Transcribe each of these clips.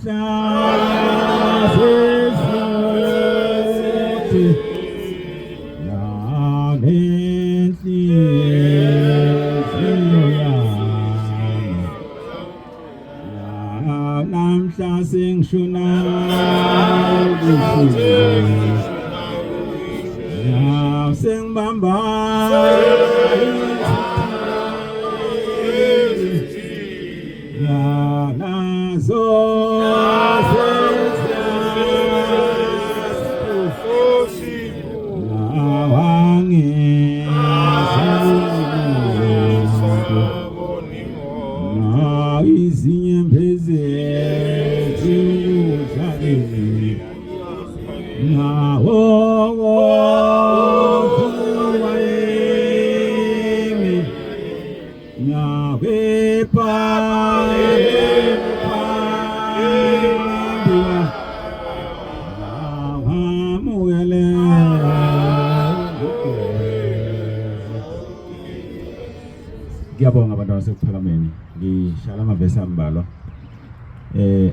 Namhla sesiyothi yanenhliziyo yami namhla sengishona ya sengibamba ya nazo Ngiyabonga abantu abasekuphakameni ngishala amavesi ambalwa.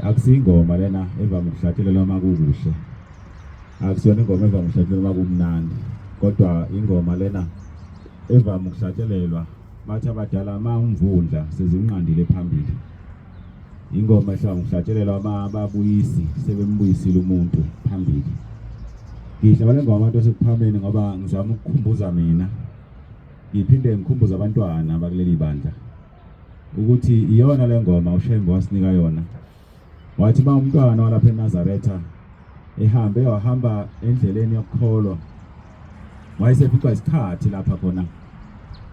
Akusingoma lena evama ukuhlatshelelwa uma kukuhle. Akusiyona ingoma evama ukuhlatshelelwa uma kumnandi, kodwa ingoma lena evama ukuhlatshelelwa bathi abadala uma umvundla sezinqandile phambili. Ingoma ehlala ngokuhlatshelelwa ababuyisi sebembuyisile umuntu phambili. Ngihlaba le ngoma abantu asekuphameni ngoba ngizama ukukhumbuza mina, ngiphinde ngikhumbuze abantwana bakuleli bandla ukuthi iyona le ngoma uShembe wasinika yona. Wathi uma umntwana walapha eNazaretha ehambe wahamba endleleni yokukholwa, wayeseficwa isikhathi lapha khona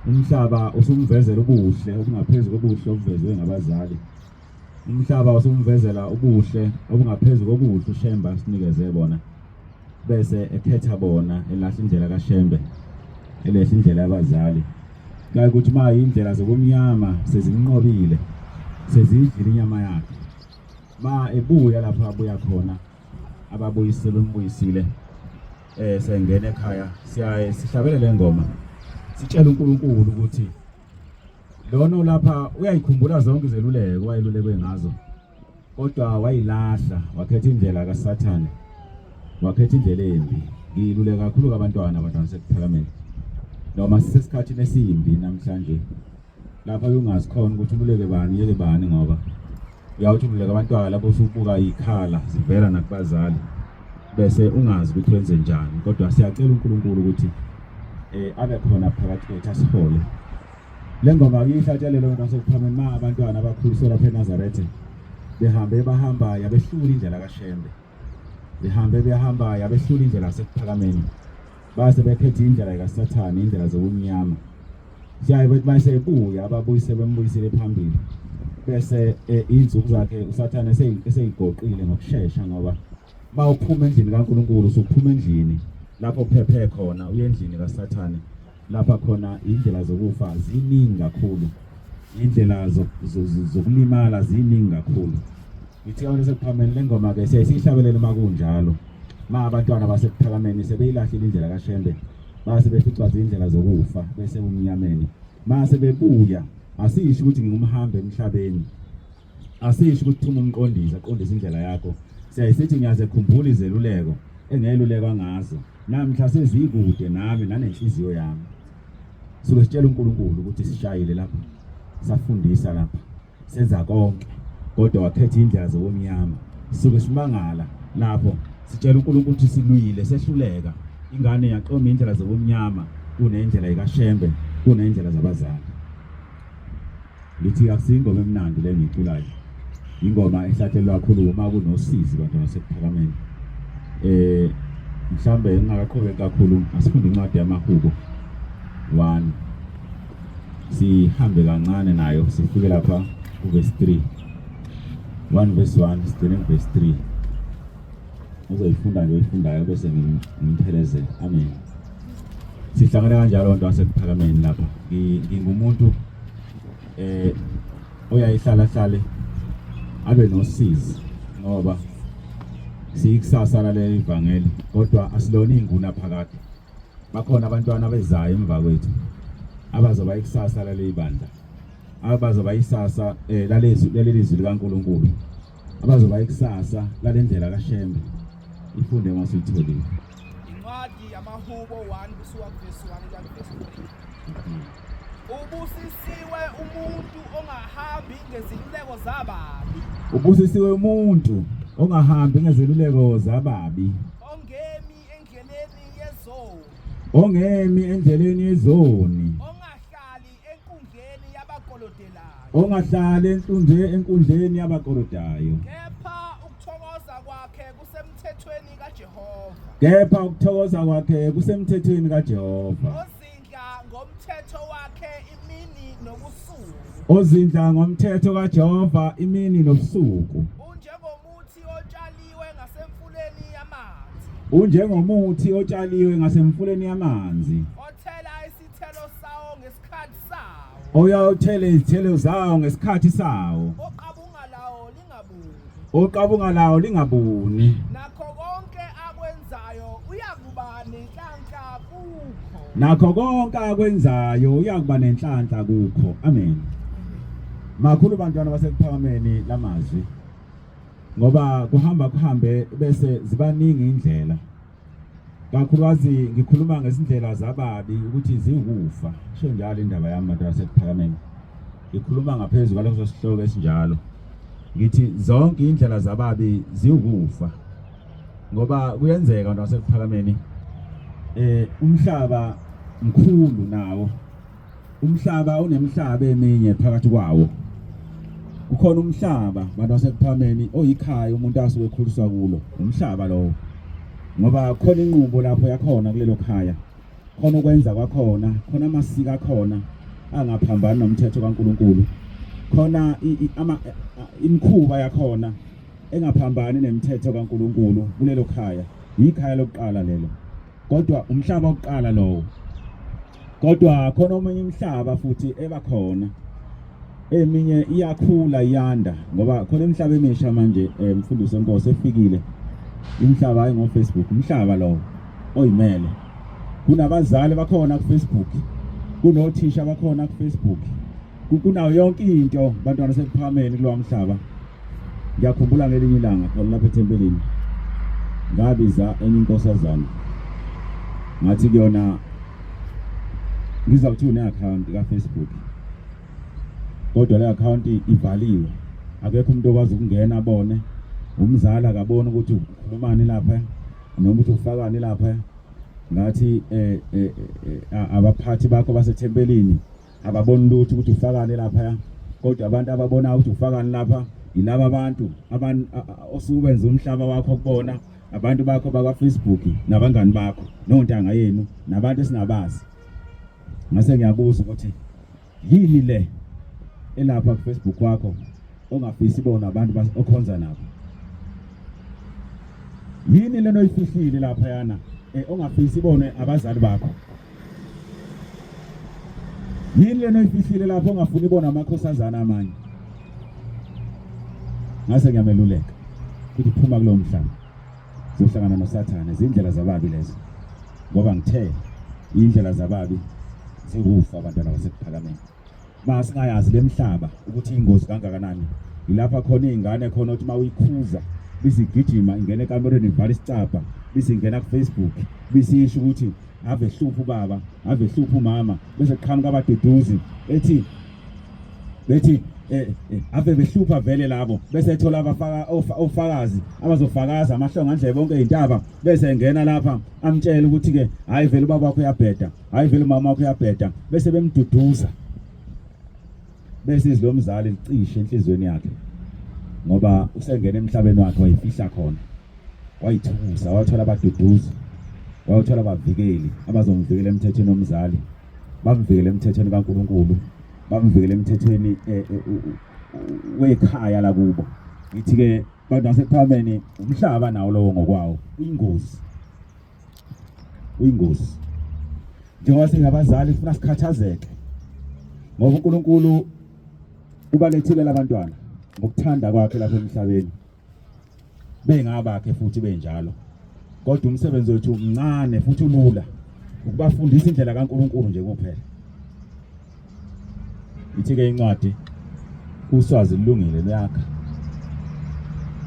umhlaba usumvezela ubuhle obungaphezu kobuhle obuvezwe ngabazali. Umhlaba usumvezela ubuhle obungaphezu kobuhle uShembe asinikeze bona, bese ekhetha bona elahla indlela kaShembe, elehla indlela yabazali. Kaye ukuthi uma indlela zobumnyama sezimnqobile, seziyidlile inyama yakhe, ma ebuya lapha abuya khona ababuyise bembuyisile sengena ekhaya, siyaye sihlabele le ngoma sitshela uNkulunkulu ukuthi lona lapha uyayikhumbula zonke izeluleko wayelulekwe ngazo, kodwa wayilahla, wakhetha indlela kaSathane, wakhetha indlela embi. Ngiluleka kakhulu abantwana, abantwana sekuphakameni, noma sisesikhathini esimbi namhlanje lapha ungazi khona ukuthi ululeke bani yeke bani, ngoba uyawuthi ululeka abantwana lapho usubuka ikhala zivela nakubazali bese ungazi ukuthi wenze njani. Kodwa siyacela uNkulunkulu ukuthi abe khona phakathi kwethu asihole. Le ngoma ihlatshelelwe abantu basekuphameni ma abantwana abakhuliswe lapha eNazaretha behambe bahamba yabehlula indlela kaShembe, behambe behamba yabehlula indlela yasekuphakameni, base bekhetha indlela kaSathane, indlela zobumnyama. Siyaye bethi masebuya ababuyise bembuyisele phambili, bese iy'nsuku zakhe uSathane eseyigoqile ngokushesha, ngoba bawuphuma endlini kaNkulunkulu, usuphuma endlini lapho uphephe khona uye endlini kaSathane, lapha khona indlela zokufa ziningi kakhulu, indlela zokulimala ziningi kakhulu. Ngithi abantu sekuphameni le ngoma ke siyaye siyihlabelele uma kunjalo, ma abantwana basekuphakameni sebeyilahlile indlela kaShembe, base beficwa izindlela zokufa bese umnyameni, mase bebuya. Asisho ukuthi ngingumhambi emhlabeni, asisho ukuthi thuma umqondisi aqondise indlela yakho. Siyaye sithi ngiyaze khumbula izeluleko engelulekwa ngazo namhla sezikude nami nanenhliziyo yami. Suke sitshela uNkulunkulu ukuthi sishayile lapha, safundisa lapha, senza konke, kodwa wakhetha indlela zobumnyama. Suke simangala lapho sitshela uNkulunkulu ukuthi silwile, sehluleka, ingane yaqoma indlela zobumnyama kunendlela yikaShembe, kunendlela zabazali. Ngithi akusiyingoma emnandi le ngiyiculayo, ingoma ehlatshelwa kakhulu uma kunosizi bantu basekuphakameni. Mhlambe ngingakaqhubeki kakhulu, asifunde incwadi yamaHubo 1, sihambe kancane nayo sifike lapha kuverse 3, 1 verse 1 sigcine kuverse 3. Uzoyifunda nje oyifundayo bese ngimphelezela. Amen. Sihlangana kanjalo abantu asekuphakameni lapha. Ngingumuntu oyayihlala hlale abe nosizi, ngoba siyikusasa laleli ivangeli, kodwa asilona inguna phakade. Bakhona abantwana abezayo emva kwethu abazoba ikusasa laleli bandla, abazoba isasa lalezi laleli zwi likaNkulunkulu, abazoba ikusasa lalendlela kaShembe ifunde uma usuyitholile. Incwadi yamaHubo 1 kusuka kuvesi 1 kuya kuvesi 3. Ubusisiwe umuntu ongahambi ngezeluleko zababi. Ubusisiwe umuntu ongahambi ngezeluleko zababi. Ongemi endleleni yezoni. Ongemi endleleni yezoni. Ongahlali enkundleni yabakolodelayo. Ongahlali enkundleni yabakolodayo. Kepha ukuthokoza kwakhe kusemthethweni kaJehova. Kepha ukuthokoza kwakhe kusemthethweni kaJehova. Ozindla ngomthetho wakhe imini nobusuku. Ozindla ngomthetho kaJehova imini nobusuku. Unjengomuthi otshaliwe ngasemfuleni yamanzi. Unjengomuthi otshaliwe ngasemfuleni yamanzi. Othela isithelo sawo ngesikhathi sawo. Oyawuthela izithelo zawo ngesikhathi sawo. Oqabunga lawo lingabuni. Oqabunga lawo lingabuni. Nakho konke akwenzayo uyakuba nenhlanhla kukho. Nakho konke akwenzayo uyakuba nenhlanhla kukho. Amen. Makhulu bantwana basekuphakameni lamazwi. Ngoba kuhamba kuhambe bese zibaningi indlela. Kakhulukazi ngikhuluma ngezindlela zababi ukuthi ziwukufa. Isho njalo indaba yami bantu basekuphakameni. Ngikhuluma ngaphezu kwaleso sihloko esinjalo. Ngithi zonke indlela zababi ziwukufa. Ngoba kuyenzeka bantu basekuphakameni umhlaba mkhulu nawo. Umhlaba unemihlaba eminye phakathi kwawo. Kukhona umhlaba bantu basekuphakameni oyikhaya umuntu asuke ekhuliswa kulo. Umhlaba lowo. Ngoba khona inqubo lapho yakhona kulelo khaya. Khona ukwenza kwakhona, khona amasiko akhona angaphambani nomthetho kaNkuluNkulu. Khona imikhuba yakhona engaphambani nemithetho kaNkuluNkulu kulelo khaya. Yikhaya lokuqala lelo. Kodwa umhlaba wokuqala lowo. Kodwa khona omunye umhlaba futhi eba khona. Eminye iyakhula iyanda ngoba khona imihlaba emisha manje mfundisi wenkosi efikile. Imihlaba hayi ngo Facebook, umhlaba lowo oyimele. Kunabazali bakhona ku Facebook, kunothisha bakhona ku Facebook. Kunayo yonke into bantwana sekuphakameni kulowa mhlaba. Ngiyakhumbula ngelinye ilanga khona lapha ethempelini ngabiza enye inkosazana ngathi kuyona ngizwa kuthiwa une-akhawunti ka-Facebook kodwa le akhawunti ivaliwe, akekho umuntu okwazi ukungena abone, umzali akaboni ukuthi ukhulumani lapha noma ukuthi ufakani lapha. Ngathi abaphathi bakho basethempelini ababoni lutho ukuthi ufakani lapha, kodwa abantu ababonayo ukuthi ufakani lapha yilaba bantu osuke wenza umhlaba wakho kubona, abantu bakho bakwa-Facebook nabangani bakho nontanga yenu nabantu esingabazi. Ngase ngiyabuza ukuthi yini le elapha ku-Facebook wakho ongafisi bona abantu okhonza nabo? Yini lena oyifihlile lapha yana ongafisi ibone abazali bakho? Yini lena oyifihlile lapho ongafuni ibona amakhosazana amanye? Ngase ngiyameluleka ukuthi phuma kulowo mhlaba, uzohlangana noSathane. Izindlela zababi lezo, ngoba ngithe indlela zababi zikufa abantwana basekuphakameni. Masingayazi lemhlaba ukuthi ingozi kangakanani. Yilapha khona izingane khona uthi mawuyikhuza bisigijima ingena ekamerweni ivala isicabha bisingena ku-Facebook bisisho ukuthi ave hlupha ubaba, ave hlupha umama, bese qhamuka abaduduzi ethi bethi ave behlupha vele labo, bese ethola abafaka ofakazi abazofakaza amahlongandlebe bonke izintaba, bese engena lapha amtshele ukuthi ke hayi vele ubaba wakho uyabheda, hayi vele umama wakho uyabheda, bese bemduduza, bese izwi lomzali licishe enhlizweni yakhe ngoba usengena emhlabeni wakhe wayifihla khona, wayithukusa, wathola abaduduzi, wayothola abavikeli abazomvikela emthethweni womzali, bamvikele emthethweni kaNkuluNkulu, bamvikele emthethweni wekhaya lakubo. Ngithi ke bantu basekuphakameni, umhlaba nawo lowo ngokwawo uyingozi, uyingozi. Njengoba singabazali kufuna sikhathazeke ngoba uNkulunkulu ubalethile labantwana ngokuthanda kwakhe lapha emhlabeni, bengabakhe futhi benjalo, kodwa umsebenzi wethu mncane futhi ulula, ukubafundisa indlela kaNkulunkulu nje kuphela. Ithi ke incwadi uswazi lulungile luyakha.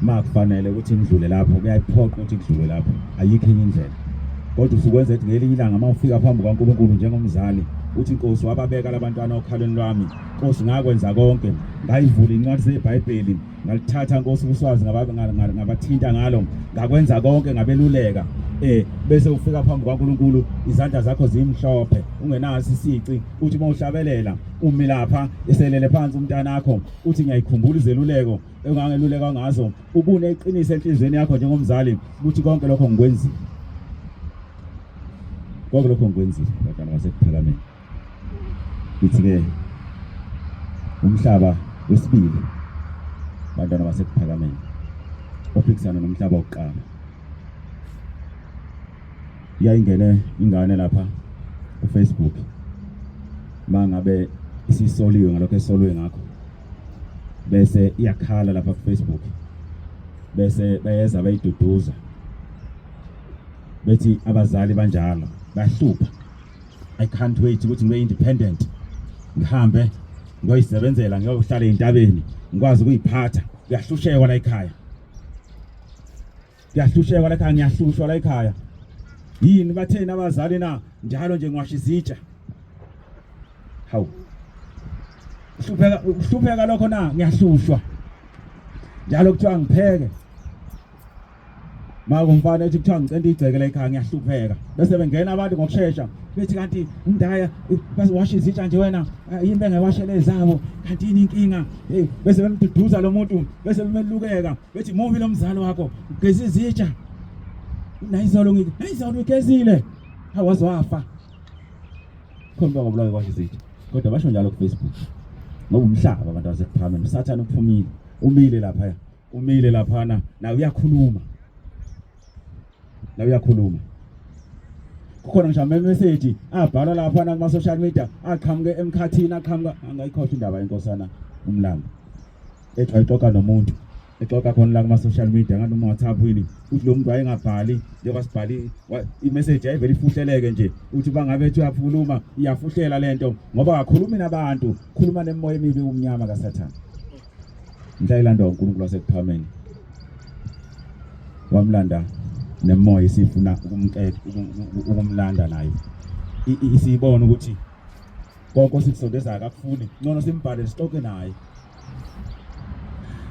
Makufanele ukuthi ngidlule lapho kuyayiphoqa ukuthi ngidlule lapho, ayikho enye indlela. Kodwa usukwenza ukuthi ngelinye ilanga uma ufika phambi kukaNkulunkulu njengomzali uthi Nkosi wababeka labantwana okhalweni lwami, Nkosi ngakwenza konke, ngayivula incwadi zeBhayibheli, ngalithatha Nkosi uswazi ngabathinta ngalo, ngakwenza konke ngabeluleka. Bese ufika phambi kukaNkulunkulu izandla zakho zimhlophe, ungenaso isici, uthi uma uhlabelela umi lapha eselele phansi umntanakho uthi ngiyayikhumbula izeluleko engangeluleka ngazo, ubune iqiniso enhliziyweni yakho njengomzali ukuthi konke lokho ngikwenzile, konke lokho ngikwenzile bantwana baseKuphakameni. Ithi-ke umhlaba wesibili bantwana baseKuphakameni ophikisana nomhlaba wokuqala. Yayingene ingane lapha kuFacebook mangabe isisoliwe ngalokho esolwe ngakho, bese iyakhala lapha kuFacebook, bese bayeza bayiduduza bethi abazali banjalo bayahlupha, I can't wait ukuthi ngibe independent, ngihambe ngiyoyisebenzela, ngiyohlala ey'ntabeni, ngikwazi ukuyiphatha. Kuyahlushekwa la ekhaya, kuyahlushekwa la ekhaya, ngiyahlushwa la ekhaya. Yini batheni abazali na? Njalo nje ngiwasha izitsha. Hawu, hlupheka uhlupheka lokho na? Ngiyahlushwa njalo, kuthiwa ngipheke Makumfana ethi kuthiwa ngicela igceke la ekhaya, ngiyahlupheka. Bese bengena abantu ngokushesha bethi kanti umndaya basiwasha izitsha nje wena, yini bengewashele ezabo, kanti yini inkinga? Hey, bese bemduduza lo muntu, bese bemelukeka bethi mubi lo mzali wakho, ugeza izitsha. Nayizolo ngithi nayizolo ugezile, awaze wafa. Khona bangabulawa kwasha izitsha, kodwa basho njalo ku Facebook ngoba umhlaba abantu baseKuphakameni, uSathane uphumile, umile lapha, umile laphana nawe uyakhuluma, nawe uyakhuluma. Kukhona ngisho ama-message abhalwa laphana kuma-social media aqhamuke emkhathini, aqhamuka angayikhohlwa indaba yenkosana uMlambo ethi wayixoxa nomuntu, exoxa khona la kuma-social media ngathi noma WhatsApp yini, uthi lo muntu wayengabhali njengoba sibhali i-message yayivele ifuhleleke nje, uthi bangabe ethi uyakhuluma iyafuhlela lento ngoba akakhulumi nabantu, khuluma nemimoya emibi umnyama kaSathane. Mhla ilandwa uNkulunkulu waseKuphakameni wamlanda nemoya isifuna ukumqeda ukumlanda nayo, isibona ukuthi konke osikusondezayo akakufuni, ngcono simbhale sixoxe naye.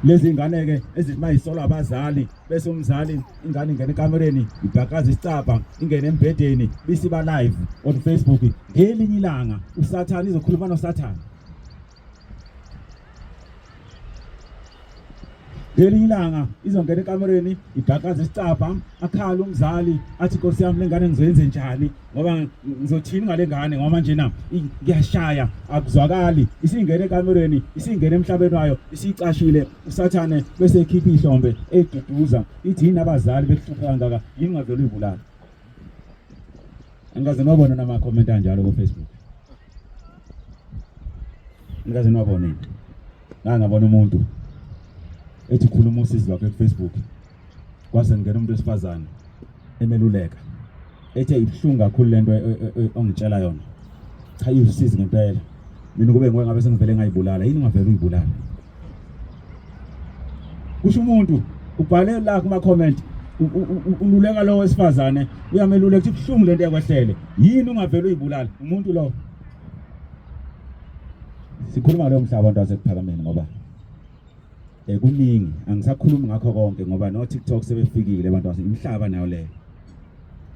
Lezi ngane ke ezithi mayisolwa abazali, bese umzali ingane ingena ekamereni ibhakaza isicabha, ingene embhedeni bisiba live on Facebook. Ngelinye ilanga uSathane izokhuluma noSathane. Ngelinye ilanga izongena ekamereni igaqaza isicabha, akhala umzali athi Nkosi yami lengane ngizoyenze njani, ngoba ngizothini ngale ngane, ngoba manje na ngiyashaya akuzwakali. Isingena ekamereni, isingena emhlabeni wayo, isicashile uSathane, bese ekhipha ihlombe eduduza ithi yini abazali bekuhlupha kangaka, yini ungavele uyibulala. Angikaze ngiwabone nama-comment anjalo ku-Facebook, angikaze ngiwabone. Ngake ngabona umuntu ethi khuluma usizi lwakhe ku-Facebook, kwase ngena umuntu wesifazane emeluleka ethe ibuhlungu kakhulu lento ongitshela yona, cha iwusizi ngempela, mina kube nguwe ngabe sengivele ngayibulala. Yini ungavele uyibulala? Kusho umuntu ubhale la kuma comment, ululeka lo wesifazane, uyameluleka ukuthi ibuhlungu lento yakwehlele, yini ungavele uyibulala? Umuntu lo sikhuluma lo mhlaba abantu waseKuphakameni, ngoba kuningi angisakhulumi ngakho konke, ngoba no TikTok sebefikile abantu base imihlaba nayo leyo,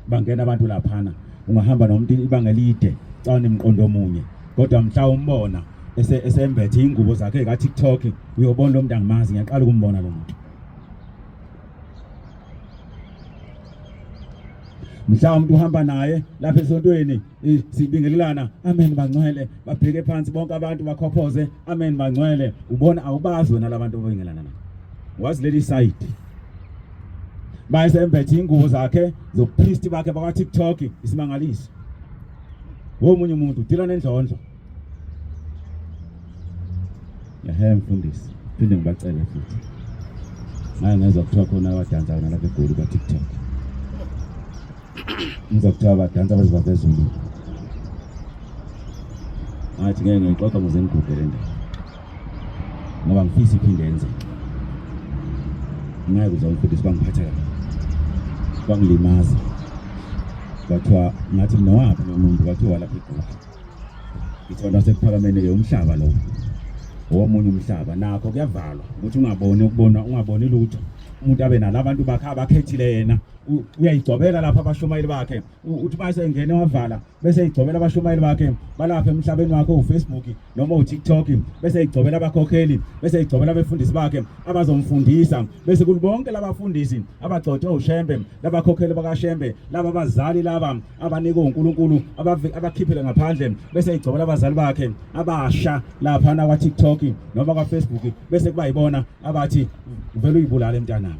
bangena abantu laphana, ungahamba nomuntu ibanga elide cana imqondo omunye, kodwa mhla umbona esembethe ingubo zakhe ka TikTok uyobona lo muntu angimazi, ngiyaqala ukumbona lo muntu. Mhla umuntu uhamba naye lapha esontweni sibingelelana, amen bangcwele, babheke phansi bonke abantu bakhophoze amen bangcwele, ubona awubazi wena labantu obingelana nabo, wazi leli side bayesembethe ingubo zakhe zobupristi bakhe bakwa TikTok, isimangaliso. Womunye umuntu udila nendlondlo. Ehe mfundisi, phinde ngibacele futhi. Ngake ngezwa kuthiwa khona abadansa nalapha eGoli kwa TikTok. Ngizwa kuthiwa abadansa baze baveze ulimi. Ngathi ngeke ngiyixoxa ukuze ngiguge le ndaba, ngoba ngifisa iphinde yenzeke. Ngeke uze umfundisi bangiphatha kabi. Bangilimaza. Kwathiwa ngathi mina waphi lo muntu kwathiwa lapha eGoli. Ngithola sekuphakameni ke umhlaba lo. Owomunye umhlaba nakho kuyavalwa ukuthi ungaboni ukubona ungaboni lutho. Umuntu abe nalabantu bakhe abakhethile yena uyayigcobela lapha abashumayeli bakhe uthi mase engene wavala bese igcobela abashumayeli bakhe balapha emhlabeni wakhe uFacebook noma uTikTok bese igcobela abakhokheli bese igcobela abefundisi bakhe abazomfundisa bese kulibonke labafundisi abagcotshwe uShembe labakhokheli bakaShembe laba abazali laba abanikwe uNkulunkulu abakhiphele ngaphandle bese igcobela abazali bakhe abasha lapha na kwa TikTok noma kwa Facebook bese kuba yibona abathi uvela uyibulale mntanami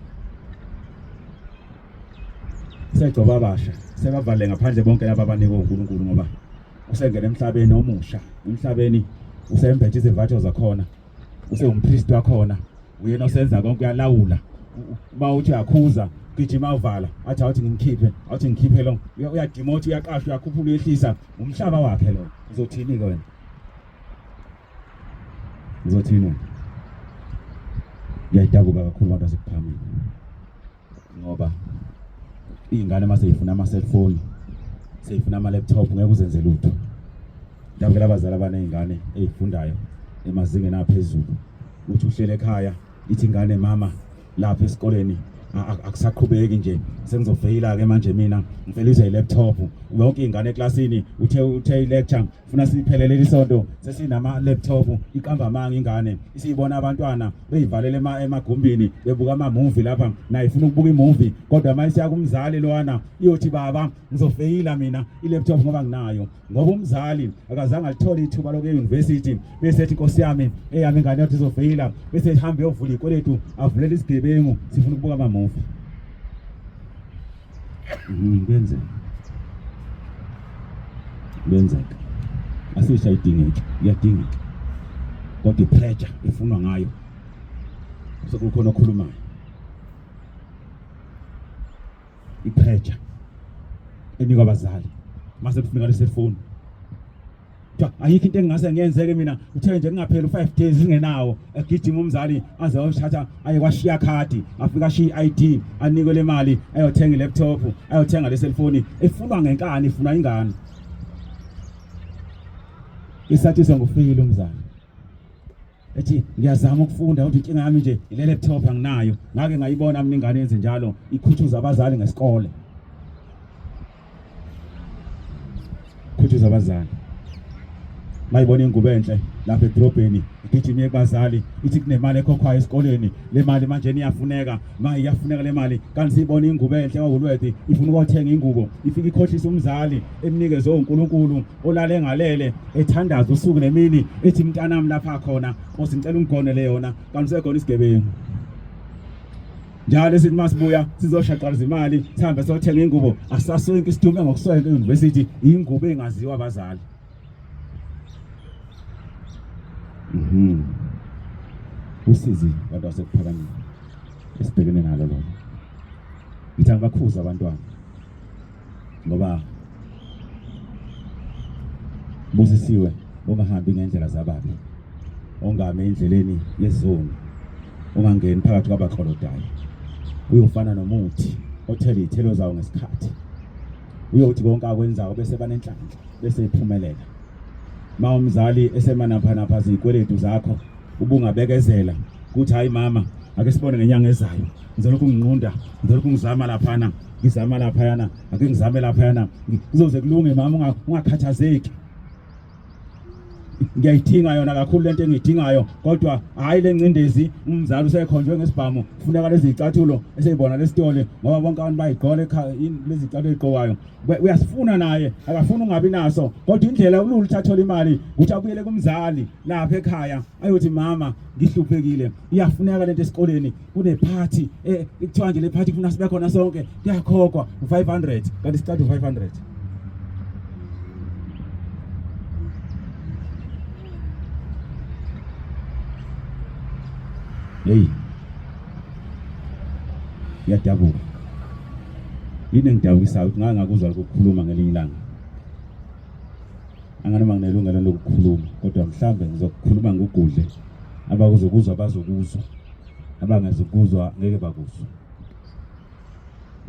segcoba abasha sebavale ngaphandle bonke laba abanikwe uNkulunkulu ngoba usengena emhlabeni omusha emhlabeni usembethe izivatho zakhona usewumpristi wakhona uyena osenza konke uyalawula uma uthi uyakhuza gijima uvala athi awuthi ngimkhiphe awuthi ngikhiphe lo uyadimotha uyaqasha uyakhuphula uyehlisa umhlaba wakhe lo uzothini ke wena uzothini wena ngiyayidabuka kakhulu abantu asekuphakameni ngoba iy'ngane uma seyifuna ama-cellphone seyifuna ama-laptop ngeke uzenze lutho ndabukela abazali abaney'ngane ey'fundayo emazingeni aphezulu uthi uhlele ekhaya ithi ingane mama lapha esikoleni akusaqhubeki nje sengizofeyila-ke manje mina ngifeliswa i-laptop yonke iy'ngane eklasini uthe uthe i-lecture funa siphelele isonto sesinama laptop iqamba amanga ingane isiyibona abantwana beyivalele emagumbini bebuka ama movie lapha naye ifuna ukubuka imovie kodwa uma isiya kumzali lwana iyothi baba ngizofeyila mina i-laptop ngoba nginayo ngoba umzali akazange alithole ithuba lokuya e-university bese ethi inkosi yami eyami ingane yathi izofeyila bese ihambe yovula ikweletu avulele isigebengu sifuna ukubuka ama movie Kuyenzeka. Kuyenzeka. Asisha idingeka, iyadingeka. Kodwa i-pressure efunwa ngayo sekukhona okhulumayo. I-pressure enikwa abazali mase kufuneka le cellphone Kuthiwa ayikho into engingase ngiyenzeke mina uthe nje kungapheli u-five days singenawo egijima umzali aze ayothatha aye kwashiya khadi afike ashiye i-ID anikwe le mali ayothenga i-laptop ayothenga le cellphone efunwa ngenkani ifunwa ingane isatshiswa ngufile umzali ethi ngiyazama ukufunda kodwa inkinga yami nje ile laptop anginayo ngake ngayibona mina ingane yenze njalo ikhuthuza abazali ngesikole khuthuza abazali mayibona ingubo enhle lapha edrobheni igijima iye kubazali ithi kunemali ekhokhwayo esikoleni le mali manje iyafuneka ma iyafuneka le mali kanti siyibona ingubo enhle kwaWoolworth ifuna ukothenga ingubo ifike ikhohlisa umzali emnikeze uNkulunkulu olale ngalele ethandaza usuku nemini ethi mntanami lapha khona Nkosi ngicela ungigonele yona kanti sekhona isigebengu njalo sithi masibuya sizoshaqaliza imali sihambe siyothenga ingubo asasonke sidume ngokusonke e-university ingubo engaziwa abazali mhm usizi bantu asekuphakamile esibhekene nalo lolo ngithi angibakhuza abantwana ngoba busisiwe ungahambi ngendlela zababi ongame endleleni yezoni ungangeni phakathi kwabaklolodayo uyofana nomuthi othela iy'thelo zawo ngesikhathi uyothi konke akwenzayo bese banenhlanhla bese iphumelela ma umzali esemanaphanapha zikweletu zakho ubungabekezela ukuthi hayi mama ake sibone ngenyanga ezayo ngizolokhu nginqunda ngizolokhu ngizama laphana ngizama laphayana ake ngizame laphayana kuzoze kulunge mama ungakhathazeki ngiyayidinga yona kakhulu lento engiyidingayo kodwa hayi lencindezi umzali usekhonjwe ngesibhamu kufuneka lezi zicathulo eseyibona lesitole ngoba bonke abantu bayigqola lezi zicathulo ezigqokwayo uyasifuna naye akafuni ungabi naso kodwa indlela ulula ukuthi athole imali ukuthi abuyele kumzali lapha ekhaya ayothi mama ngihluphekile iyafuneka lento esikoleni kunephathi eh kuthiwa nje le phathi kufuna sibe khona sonke kuyakhokhwa u500 kanti siqeda u500 Hey Ngiyadabuka Yini engidabukisayo ukuthi ngake ngakuzwa ukukhuluma ngelinye ilanga anganoma nginelungelo lokukhuluma kodwa mhlambe ngizokukhuluma ngugudle abakuzokuzwa bazokuzwa. Abangezukuzwa ngeke bakuzwe.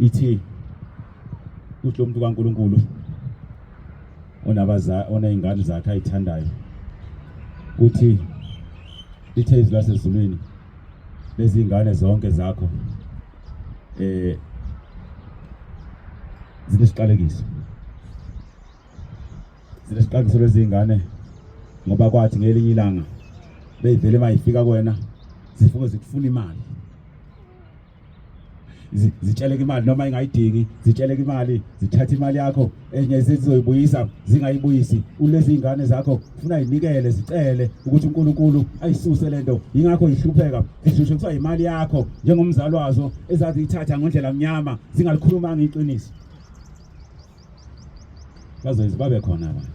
Ithi uthi lo muntu kaNkuluNkulu onabaza onezingane zakhe ayithandayo uthi lithe izwi lasezulwini lezi ngane zonke zakho zinesiqalekiso, zinesiqalekiso lezi ngane, ngoba kwathi ngelinye ilanga beyivele mayifika kuwena zifuke zikufuna imali, zitsheleke imali noma ingayidingi, zitsheleke imali, zithatha imali yakho, enye zizoyibuyisa zingayibuyisi. Ulezi ingane zakho ufuna yinikele, zicele ukuthi uNkulunkulu ayisuse lento, ingakho ihlupheka, zihlushwe kuthiwa imali yakho njengomzali wazo ezaziyithatha ngendlela mnyama zingalikhulumanga iqiniso. Bazoyizi babe khona abanye,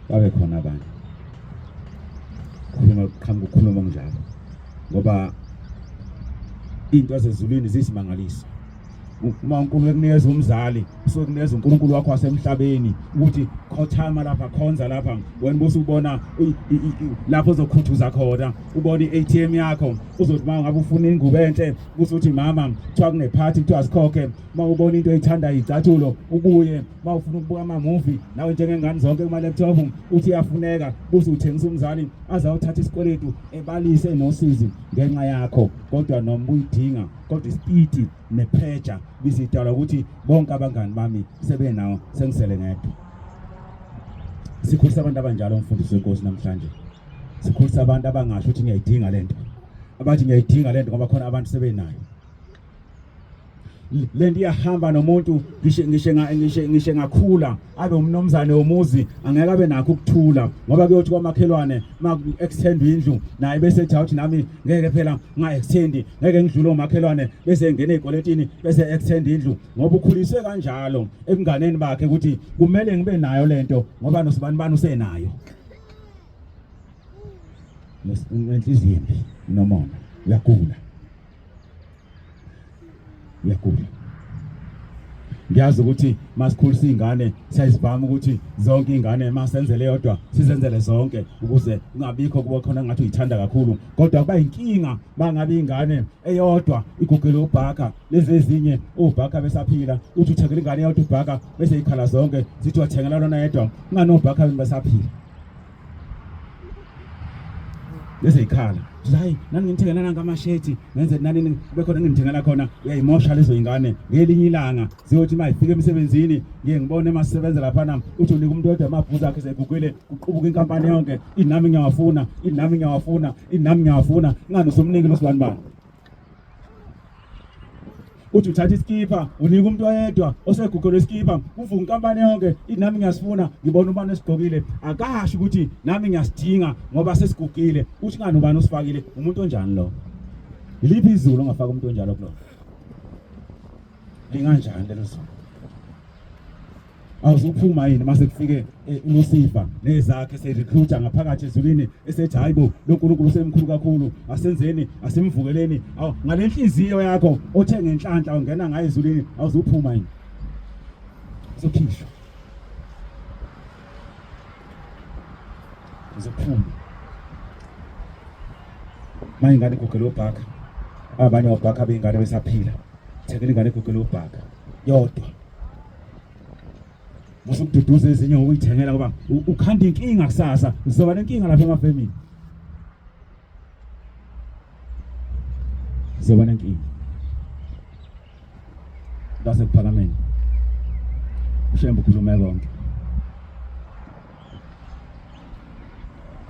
babe khona abanye khuluma qhamuka ukukhuluma okunjalo, ngoba into zasezulwini ziyisimangaliso. Uma uNkulunkulu ekunikeza umzali, usuke kunikeza uNkulunkulu wakho wasemhlabeni ukuthi khothama lapha, khonza lapha, wena bese ubona lapho ozokhuthuza khona, ubona i-ATM yakho, uzothi uma ngabe ufuna ingubo enhle kusuthi mama kuthiwa kunephathi kuthiwa sikhokhe. Uma ubona into oyithandayo icathulo ubuye, uma ufuna ukubuka ama-movie nawe njengengane zonke kuma-laptop uthi iyafuneka, buse uthengisa umzali aze ayothatha isikweletu ebalise nosizi ngenxa yakho, kodwa noma uyidinga, kodwa isipiti nepressure bizidalwa ukuthi bonke abangani bami sebenawo, sengisele ngedwa. Sikhulisa abantu abanjalo umfundisi wenkosi namhlanje. Sikhulisa abantu abangasho ukuthi ngiyayidinga lento, abathi ngiyayidinga lento ngoba khona abantu sebenayo. Lento iyahamba nomuntu, ngisho ngakhula abe umnomzane womuzi angeke abe nakho ukuthula, ngoba kuyothi kwamakhelwane ma extend indlu naye bese ethi awuthi nami ngeke phela nga extend, ngeke ngidlule umakhelwane, bese engena ezikoletini bese extend indlu, ngoba ukhuliswe kanjalo ebunganeni bakhe ukuthi kumele ngibe nayo lento ngoba nosibani bani usenayo. Nenhliziyo embi, nomona, uyagula, uyagula. Ngiyazi ukuthi masikhulisa izingane siyazivama ukuthi zonke izingane masenzele yodwa sizenzele zonke ukuze kungabikho kuba khona ngathi uyithanda kakhulu, kodwa kuba inkinga mangabe ingane eyodwa igugele ubhaka, lezi ezinye ubhaka besaphila, uthi uthengela ingane eyodwa ubhaka bese ikhala zonke zithi wathengela lona yedwa, kungani ubhaka besaphila bese ikhala hayi nani ngithengela nanka amashethi ngenze nani kube khona ngimthengela khona. Uyayimosha lezo ingane, ngelinye ilanga ziyothi uma ifika emsebenzini ngiye ngibone emasebenza laphana uthi unika umuntu odwa amabhuzu akhe segugile, kuqubuka inkampani yonke, inami ngiyawafuna, inami ngiyawafuna, inami ngiyawafuna, ingani usumniki losibani bani. Uthi uthatha isikipha unika umuntu oyedwa osegugele isikipha, uvuka inkampani yonke inami ngiyasifuna, ngibona ubani esigqokile, akasho ukuthi nami ngiyasidinga ngoba sesigugile. Uthi ngani ubani osifakile, umuntu onjani lo? Yiliphi izulu ongafaka umuntu onjalo kulona? Linganjani lelo zulu? Awuzuphuma yini mase kufike uLucifer nezakhe serecruiter ngaphakathi ezulwini esethi hayibo lo nkulunkulu usemkhulu kakhulu, asenzeni, asimvukeleni. Awu ngalenhliziyo yakho othe ngenhlanhla ungena ngayo ezulwini, awuzuphuma yini? Uzokhishwa, uzophuma. Manje ingane igugele ubhaka, abanye obhaka beyingane besaphila, thengela ingane igugele ubhaka yodwa, musukududuza ezinye ngokuyithengela ngoba ukhanda inkinga kusasa, uzoba nenkinga lapha emafemini, uzoba nenkinga. Ngase kuphakameni uShembe ukhulume konke.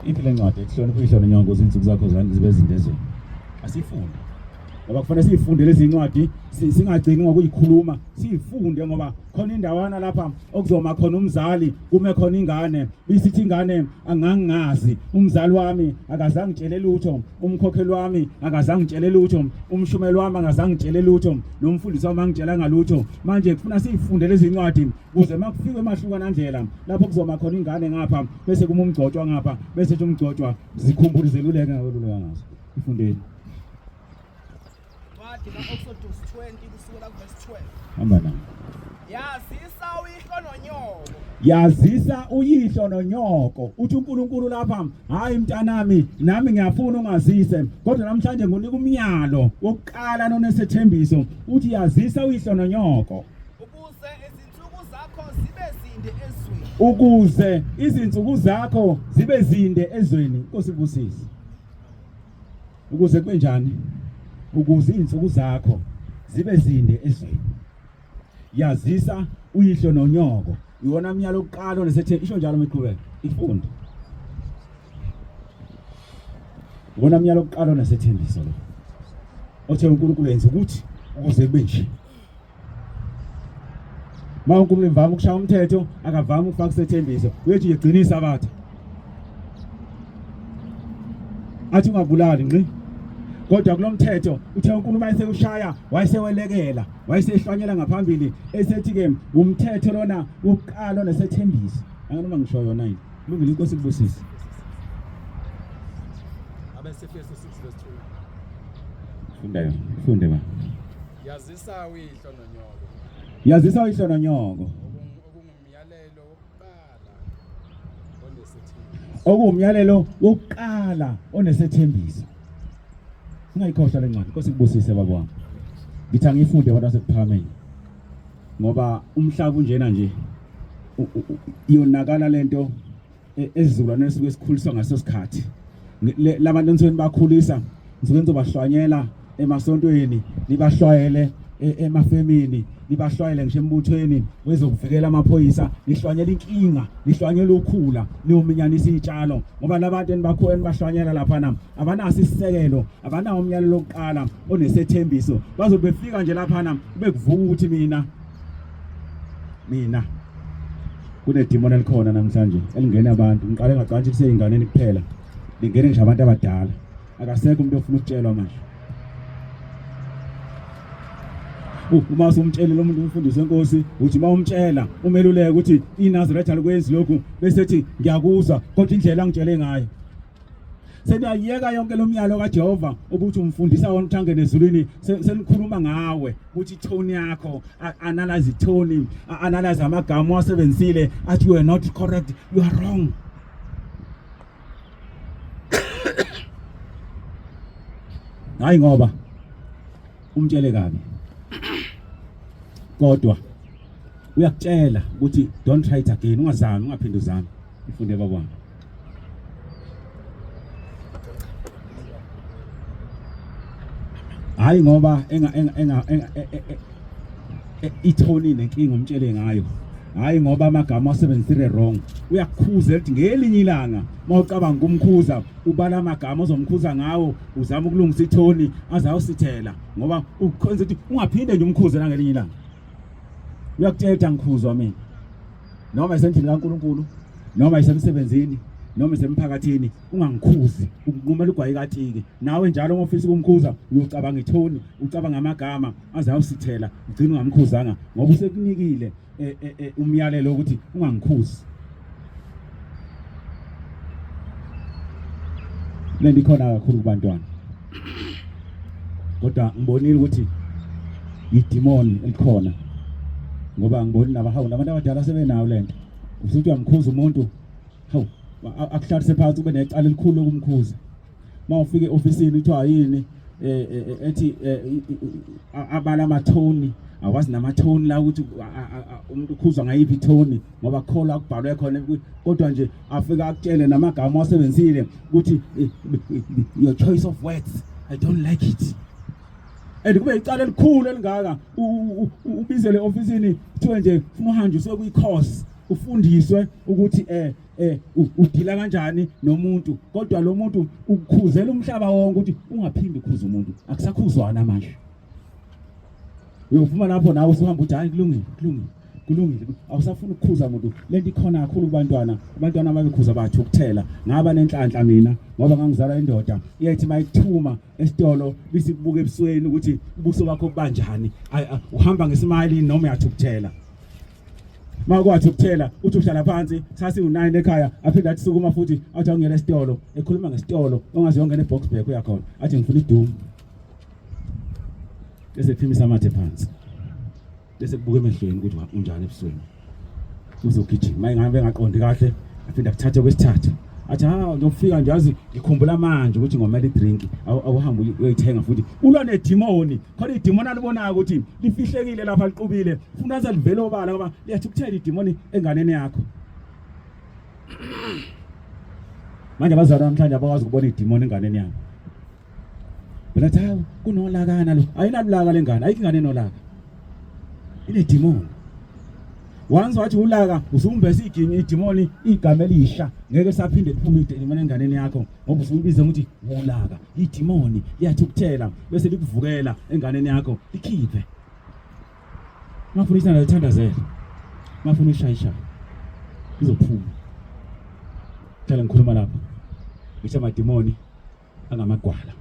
Iphi le ncwadi ekuhlonipha uyihlo nonyoko ukuze izinsuku zakho zibe zinde ezweni? Asifunde ngoba kufanele siyifunde lezi ncwadi, singagcini ngokuyikhuluma, siyifunde ngoba khona indawana lapha okuzoma khona umzali, kume khona ingane, bisithi ingane angangazi, umzali wami akazange ngitshele lutho, umkhokheli wami akazange ngitshele lutho, umshumeli wami akazange ngitshele lutho, nomfundisi wami angitshelanga lutho. Manje kufuna siyifunde lezi ncwadi ukuze makufike emahlukana ndlela lapho kuzoma khona ingane ngapha bese kuma umgcotshwa ngapha, bese ethi umgcotshwa zikhumbule zeluleke ngakweluleka ngazo. Ifundeni. Incwadi ka-Exodus 20 kusukela kuverse 12. Hamba nami. Yazisa uyihlo nonyoko. Yazisa uyihlo nonyoko. Uthi uNkulunkulu lapha, hayi mntanami, nami ngiyafuna ungazise, kodwa namhlanje ngunika umyalo wokuqala nonesethembiso, uthi yazisa uyihlo nonyoko. Ukuze izinsuku zakho zibe zinde ezweni. Ukuze izinsuku zakho zibe zinde ezweni. Inkosi ibusise. Ukuze kube njani? Ukuze izinsuku zakho zibe zinde ezweni. Yazisa uyihlo nonyoko. Iwona myalo wokuqala onesethe isho njalo miqhubeka. Ifunde. Iwona myalo wokuqala onesethembiso lo. Othe uNkulunkulu yenza ukuthi ukuze kube nje. Uma uNkulunkulu evama ukushaya umthetho akavami ukufaka isethembiso. Uyethi nje gcina isabatha. Athi ungabulali ngqi. Kodwa kulomthetho uthe uNkulunkulu wayesewushaya wayesewelekela wayesehlwanyela ngaphambili esethi ke umthetho lona wokuqala nesethembiso. Anganoma ngisho yona yini. Kulungile inkosi kubusise. Abesefeso 6 verse 2. Funda yona. Funde ba. Yazisa uyihlo nonyoko. Yazisa uyihlo nonyoko. Okungumyalelo wokuqala onesethembiso. Okuwumyalelo wokuqala onesethembiso. Ungayikhohlwa le ncwadi. Nkosi kubusise baba wami. Ngithi angiyifunde abantu basekuphakameni. Ngoba umhlaba unjena nje iyonakala lento e, esizukulwane esuke sikhuliswa ngaso sikhathi labantu enisuke nibakhulisa nisuke nizobahlwanyela emasontweni nibahlwayele e, emafemini nibahlwayele ngisho embuthweni wezokuvikela amaphoyisa nihlwanyela inkinga nihlwanyela ukhula niyominyanisa iy'tshalo ngoba labantu enibahlwanyela laphana abanaso isisekelo abanawo umyalelo wokuqala onesethembiso bazobe befika nje laphana kube kuvuka ukuthi mina mina kunedimoni elikhona namhlanje elingena abantu ngiqale ngacabanga ukuthi kuseyinganeni kuphela lingene ngisho abantu abadala akasekho umuntu ofuna ukutshelwa manje uma usumtshele lo muntu umfundisi wenkosi uthi uma umtshela umeluleke ukuthi iNazaretha alikwenzi lokhu bese ethi ngiyakuzwa kodwa indlela angitshele ngayo Seniyayeka yonke lo myalo kaJehova ukuthi umfundisa wona ukuthi angene ezulwini senikhuluma ngawe ukuthi ithoni yakho analyze ithoni analyze amagama owasebenzisile athi you are not correct you are wrong hayi ngoba umtshele kabi kodwa uyakutshela ukuthi don't try it again ungazami ungaphinde uzame ifunde babona hayi ngoba enga enga enga e, e, e, ithoni nenkinga umtshele ngayo hayi ngoba amagama asebenzisile wrong uyakukhuza elithi ngelinye ilanga mawucabanga ukumkhuza ubala amagama ozomkhuza ngawo uzama ukulungisa ithoni azawusithela ngoba ukhonza ukuthi ungaphinde nje umkhuze nangelinye ilanga uyakutshela ukuthi angikhuzwa mina noma isendlini kaNkuluNkulu noma isemsebenzini noma isemphakathini ungangikhuzi ukunqumela ugwayi katiki nawe njalo uma ufisa ukumkhuza uyocabanga ithoni ucabanga amagama aze awusithela ugcina ungamkhuzanga ngoba usekunikile e, e, e, umyalelo ukuthi ungangikhuzi lento ikhona kakhulu kubantwana kodwa ngibonile ukuthi idimoni elikhona ngoba ngiboni nabahawu nabantu abadala sebenayo lento usuthi uyamkhuza umuntu hawu akuhlalise phansi ube necala elikhulu lokumkhuza uma ufika e-ofisini kuthiwa yini eh, eh, eh, ethi abala amathoni awazi namathoni la ukuthi umuntu ukhuzwa ngayiphi ithoni ngoba kukhola kubhalwe khona kodwa nje afika akutshele namagama awasebenzisile ukuthi your choice of words i don't like it and kube icala elikhulu elingaka ubizele ofisini kuthiwe nje ufuna uhanjiswe kwi-course ufundiswe ukuthi eh eh udila kanjani nomuntu kodwa lo muntu ukukhuzela umhlaba wonke ukuthi ungaphindi ukhuze umuntu akusakhuzwana manje uyophuma lapho nawe usuhamba uthi hayi kulungile kulungile kulungile awusafuni ukukhuza muntu lento ikhona kakhulu kubantwana abantwana ababekhuza bathukuthela ngaba nenhlanhla mina ngoba ngangizalwa indoda iyathi mayikuthuma esitolo bisikubuka ebusweni ukuthi ubuso bakho bubanjani uhamba ngesimali noma uyathukuthela Makwathi ukuthela uthi uhlala phansi sasiwu-9 ekhaya aphinde athi sukuma futhi athi awungena esitolo ekhuluma ngesitolo ongaze uyongena eBoksburg uyakhona athi ngifuna idumu bese phimisa amathe phansi Bese kubuka emehlweni ukuthi unjani ebusweni. Uzogijima uma engabe engaqondi kahle aphinde akuthathe kwesithathu. Athi ha ngiyofika nje yazi ngikhumbula manje ukuthi ngomela idrink awuhambe uyoyithenga futhi ulwa nedimoni khona idimoni alibonayo ukuthi lifihlekile lapha liqubile funa aze livele obala ngoba liyathukuthela idimoni enganeni yakho. Manje abazali namhlanje abakwazi ukubona idimoni enganeni yabo. Mina cha kunolakana lo. Ayinalulaka lengane, ayikho ingane enolaka. Inedimoni. Once wathi ulaka usumbese iginyi idimoni igama elisha ngeke saphinde liphume idimoni enganeni yakho ngoba usubiza ukuthi ulaka. Idimoni liyathukuthela bese likuvukela enganeni yakho likhiphe. Mafuna isana lithandazele. Mafuna ishayishaye. Izophuma. Hlala ngikhuluma lapha. Ngisho amadimoni angamagwala.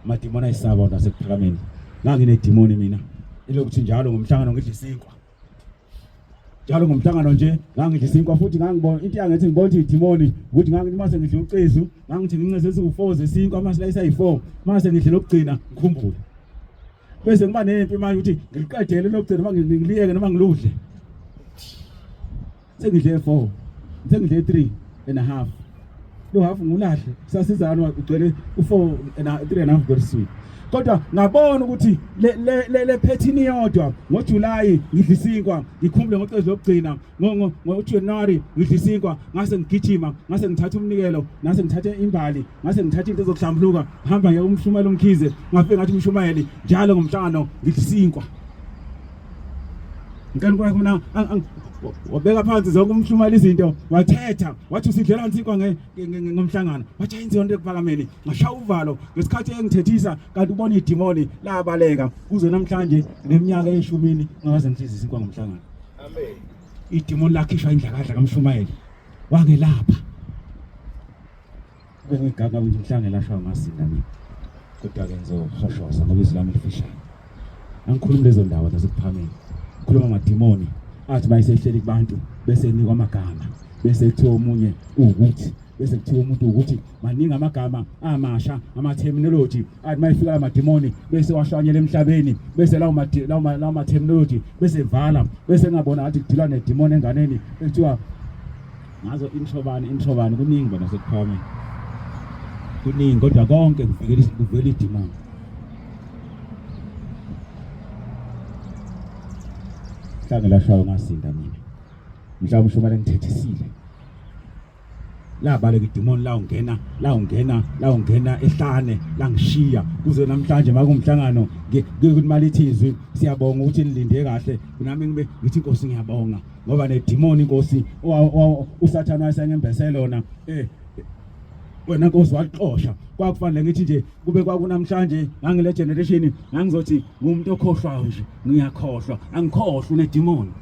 Amadimoni ayisaba abantu asekuphakameni. Nganginedimoni mina elokuthi njalo ngomhlangano ngidla isinkwa. Njalo ngomhlangano nje ngangidla isinkwa futhi ngangibona into yangithi ngibona ukuthi idimoni ukuthi ngangithi mase ngidla ucezu ngangithi nginceze esiwu-4 zesinkwa amasilayisi ayi-4 mase ngidla lokugcina ngikhumbule. Bese ngiba nempi manje ukuthi ngiliqedele lokugcina noma ngiliyeke noma ngiludle. Sengidle 4 sengidle 3 and a half. Lo half ngulahle sasizana ugcwele u4 and 3 and a half gcwele. Kodwa ngabona ukuthi le le le phethini yodwa ngoJuly ngidla isinkwa ngikhumbule ngocezu lokugcina ngoJanuary ngidla isinkwa ngase ngigijima ngase ngithatha umnikelo ngase ngithatha imbali ngase ngithatha into ezokuhlambuluka ngihamba ngiye kumshumayeli umkhize ngafike ngathi umshumayeli njalo ngomhlangano ngidla isinkwa ngicela uNkulunkulu mina wabeka phansi zonke umshumayeli izinto wathetha wathi usidlela isinkwa ngomhlangano wathi ayenziwa into ekuphakameni ngashaya uvalo ngesikhathi engithethisa kanti ubona idimoni labaleka kuze namhlanje neminyaka eyishumini ngakaze ngidle isinkwa ngomhlangano. Amen. Idimoni lakhishwa indlakadla kamshumayeli wangelapha. Bengiganga ukuthi mhlange lashwa ngasinda mina. Kodwa ke ngizohoshoza ngoba izwi lami lifishane. Angikhulumi lezo ndawo zasekuphameni. Khuluma amadimoni athi mayisehleli kubantu bese enikwa amagama bese kuthiwa omunye uwukuthi bese kuthiwa umuntu ukuthi maningi amagama amasha ama-terminology athi mayifika la madimoni bese wahlwanyela emhlabeni bese lawo lawo ma-terminology bese vala bese ngabona ngathi kudilwa nedimoni enganeni ekuthiwa ngazo inhlobani inhlobani kuningi bona sekuphakameni kuningi kodwa konke kuvikela kuvela idimoni. Mhlange lashayo ngasinda mina mhlawumbe ushumayela ngithethisile labaleka idimoni lawungena lawungena lawungena ehlane langishiya kuze namhlanje makumhlangano ngikuthi malithi izwi siyabonga ukuthi nilinde kahle nami ngibe ngithi inkosi ngiyabonga ngoba nedimoni inkosi usathane wayesengembese lona eh wena nkosi walixosha kwakufanele ngithi nje kube kwakunamhlanje ngangile generation ngangizothi ngumuntu okhohlwayo nje ngiyakhohlwa angikhohlwa unedimoni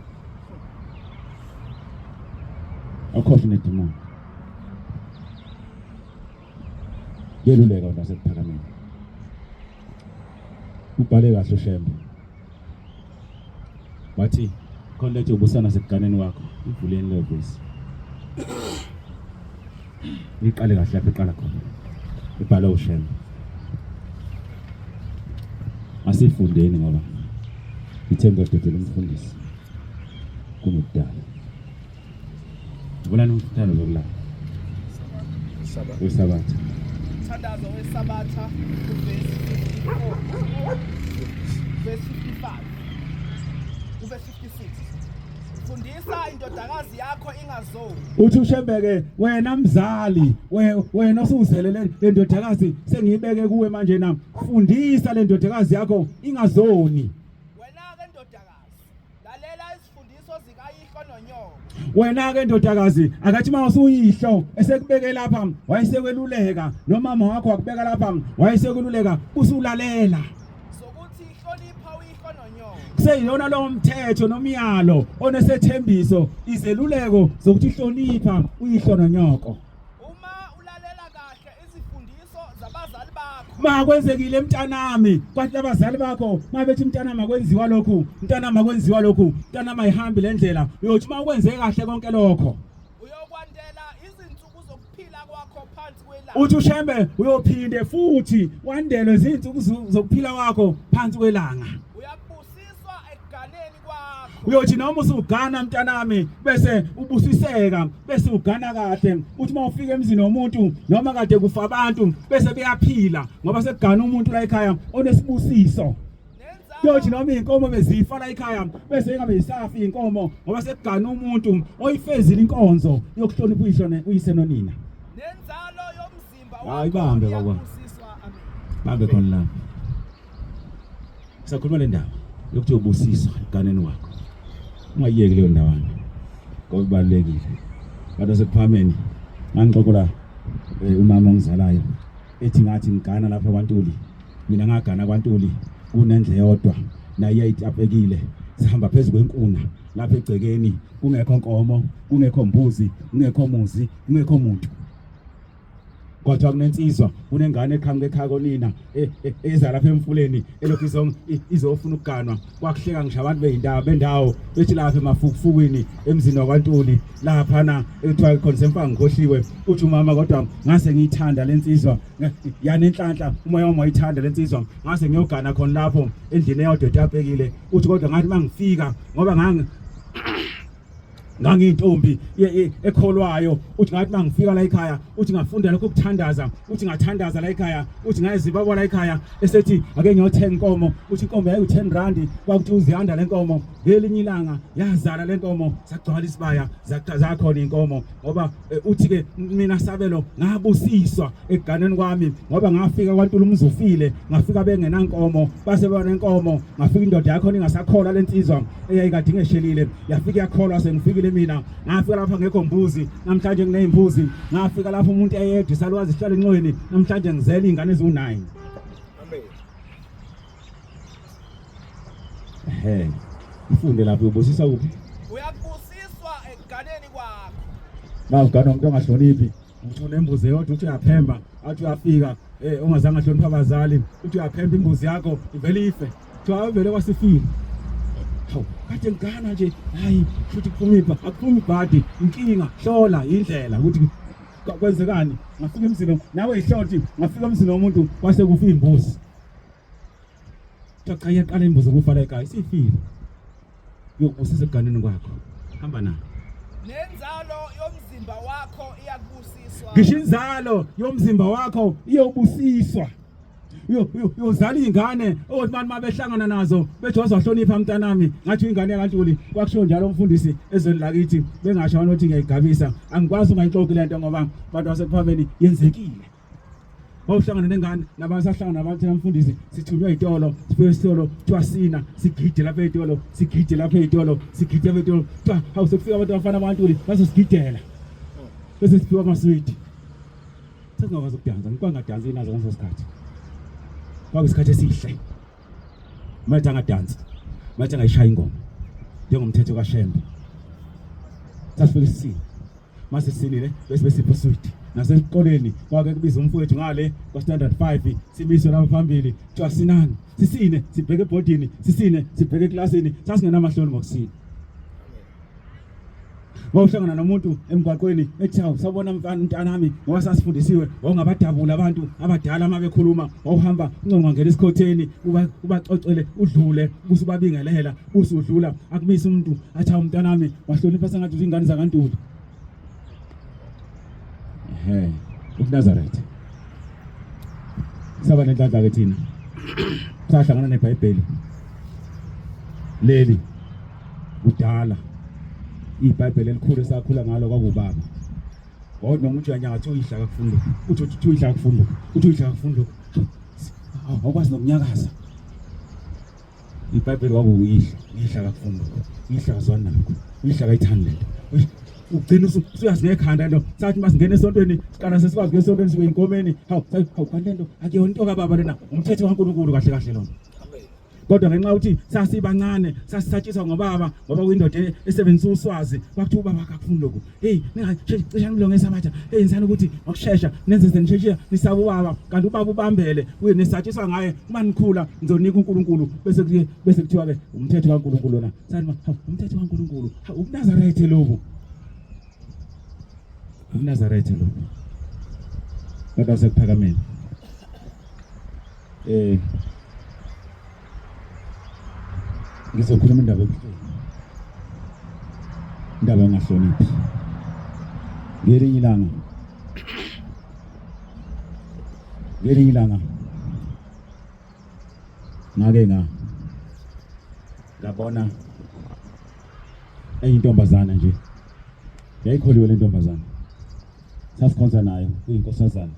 Akhohlwa unedimoni. Yeluleka wena wasekuphakameni. Ubhale kahle uShembe. Wathi khona lethe ubusana sekuganeni wakho. Ivuleni leyo vesi. Iqale kahle lapho iqala khona. Ibhale uShembe. Asifundeni ngoba ithe ngizodedela umfundisi kungekudala. Vulani umthando zokulala. Wesabatha. Umthandazo wesabatha kuvesi 54. Verse 55. Kuvesi 56. Fundisa indodakazi yakho ingazoni. Uthi uShembeke wena mzali wena osuzele le ndodakazi sengiyibeke kuwe manje na fundisa le ndodakazi yakho ingazoni. Wena ke ndodakazi lalela izifundiso zikayihlo nonyoko. Wena ke ndodakazi akathi uma usuyihlo esekubeke lapha wayesekweluleka nomama wakho wakubeka lapha wayesekweluleka usulalela. Sokuthi hlonipha uyihlo nonyoko. Kuseyiyona lowo mthetho nomyalo onesethembiso izeluleko zokuthi hlonipha uyihlo nonyoko. Uma ulalela kahle izifundiso zabazali bakho. Makwenzekile mntanami kwathi abazali bakho mabethi mntanami akwenziwa lokhu mntanami akwenziwa lokhu mntanami ayihambi le ndlela uyothi uma ukwenze kahle konke lokho Uyokwandela izinsuku zokuphila kwakho phansi kwelanga. Uthi uShembe uyophinde futhi wandelwe izinsuku zokuphila kwakho phansi kwelanga. Uyakubusiswa ekuganeni kwakho. Uyothi noma usugana mntanami bese ubusiseka bese ugana kahle uthi uma ufika emzini womuntu noma kade kufa abantu bese beyaphila ngoba sekugana umuntu la ekhaya onesibusiso. Kuyothi noma iy'nkomo bezifa la ekhaya bese ingabe yisafi iy'nkomo ngoba sekugana umuntu oyifezile inkonzo yokuhlonipha uyihlo uyise nonina. Nenzalo yomzimba Hayi bambe baba. Bambe khona la. Sakhuluma le ndaba yokuthi ubusiswa ekuganeni kwakho. Ungayiyeki leyo ndawana ngoba ibalulekile. Bantu basekuphakameni ngangixoxela eh, umama ongizalayo ethi ngathi ngigana lapha kwaNtuli mina ngagana kwaNtuli kunendle yodwa naye yayitapekile sihamba phezu kwenkuna lapha egcekeni kungekho nkomo kungekho mbuzi kungekho muzi kungekho muntu kodwa kunensizwa kunengane eqhamuka ekhaya konina e, e, eza lapha emfuleni elokhu izofuna ukuganwa kwakuhleka ngisho abantu beyindaba bendawo bethi lapha emafukufukwini emzini wakwaNtuli laphana ekuthiwa khona semfanga ngikhohliwe uthi umama kodwa ngase ngiyithanda lensizwa yanenhlanhla umoya wami wayithanda lensizwa ngase ngiyogana khona lapho endlini eyodwa etapekile uthi kodwa ngathi mangifika ngoba ngangi ngangiyintombi ekholwayo uthi ngathi mangifika la ekhaya uthi ngafunda lokho kuthandaza uthi ngathandaza la ekhaya uthi ngayizibaba la ekhaya esethi ake ngiyothenga inkomo uthi inkomo yayi 10 rand kwakuthi uzihanda lenkomo ngelinye ilanga yazala lenkomo sagcwala isibaya zakhona inkomo ngoba eh, uthi ke mina sabelo ngabusiswa ekuganeni kwami ngoba ngafika kwaNtula umzufile ngafika bengenankomo base banenkomo ngafika indoda yakho ingasakholwa lensizwa eyayikade ingeshelile yafika yakholwa sengifikile mina ngafika lapha ngekho mbuzi namhlanje ngineyimbuzi ngafika lapha umuntu eyedwa isalukazi sihlala enxweni namhlanje ngizele izingane eziwu-9 Amen. Ehe. Ifunde lapho ubusisa kuphi? Uyakubusiswa ekuganeni kwakho. Mawugana umuntu ongahloniphi uthi unembuzi eyodwa uthi uyaphemba athi uyafika eh ungazange ahlonipha abazali uthi uyaphemba imbuzi yakho ivele ife kuthiwa vele kwasifile hawu kade ngigana nje hayi futhi kuphuma ibha akuphuma ibhadi inkinga hlola indlela ukuthi kwenzekani ngafika emzini nawe ihloti ngafika emzini womuntu kwase kufa imbuzi cha iyaqala imbuzi ukufa la ekhaya isifile uyokubusisa ekuganeni kwakho hamba nayo nenzalo yomzimba wakho iyakubusiswa ngisho inzalo yomzimba wakho iyobusiswa uyozala iy'ngane othi bantu mabehlangana nazo bethi wazohlonipha mntanami ngathi ingane yakantuli kwakushiwo njalo umfundisi ezweni lakithi bengasho abantu ukuthi ngiyayigabisa angikwazi ungayixoxi le nto ngoba abantu basekuphameni yenzekile wawuhlangana nengane nabantu sahlangana nabantu thina mfundisi sithunywa itolo sifike esitolo kuthiwa sina sigide lapha etolo sigide lapha etolo sigide lapha etolo kuthiwa hawu sekufika abantu abafana abantuli bazosigidela bese siphiwa amaswidi sesingakwazi ukudansa ngikwangadansi nazo ngaleso sikhathi kwakuyisikhathi esihle mathi angadansi mathi angayishaya ingoma njengomthetho kaShembe sasifike isisini mase sisinile bese besipha uswidi nasesikoleni kwake kubiza umfowethu ngale kwa standard 5 simiswe lapha phambili kuthiwa sinani sisine sibheke ebhodini sisine sibheke eklasini sasingenamahloni ngokusina wawuhlangana nomuntu emgwaqweni ethi hawu sawubona mfana mntanami ngoba sasifundisiwe wawungabadabula abantu abadala uma bekhuluma wawuhamba unconga ngena esikhotheni ubacocele udlule ubusubabingelela usudlula akumisa umuntu athi hawu mntanami wahlonipha sengathi izingane zakantuli ehe ukuNazaretha saba nenhlanhla ke thina sahlangana neBhayibheli leli kudala iBhayibheli elikhulu esakhula ngalo kwakubaba Wathi noma uthi uyanyathi uyidla kakufundi uthi uthi uyidla kakufundi uthi uyidla kakufundi awukwazi nokunyakaza iBhayibheli kwakuyidla uyidla kakufundi uyidla kazwani nalokho uyidla kayithandi lento ugcina usuyazi ngekhanda lento sathi masingena esontweni siqala sesikwazi kuya esontweni sibe inkomeni hawu hawu kanti lento akuyona into kababa lena umthetho kaNkulunkulu kahle kahle lona kodwa ngenxa yokuthi sasibancane sasisatshiswa ngobaba ngoba kuyindoda esebenzisa uswazi kwakuthiwa ubaba akakufuni lokhu hey ningacisha nimlonge esabatha hey yenzani ukuthi ngokushesha nenze senisheshile nisaba ubaba kanti ubaba ubambele uye nisatshiswa ngaye uma nikhula nizonika uNkulunkulu bese bese kuthiwa ke umthetho kaNkulunkulu lona sathi umthetho kaNkulunkulu ubuNazaretha lobu ubuNazaretha lobu kodwa sekuphakameni eh ngizokhuluma indaba ebuhlungu. Indaba yongahloniphi. Ngelinye ilanga ngelinye ilanga ngake nga ngabona eyintombazana nje yayikholiwe le ntombazana sasikhonza nayo kuyinkosazana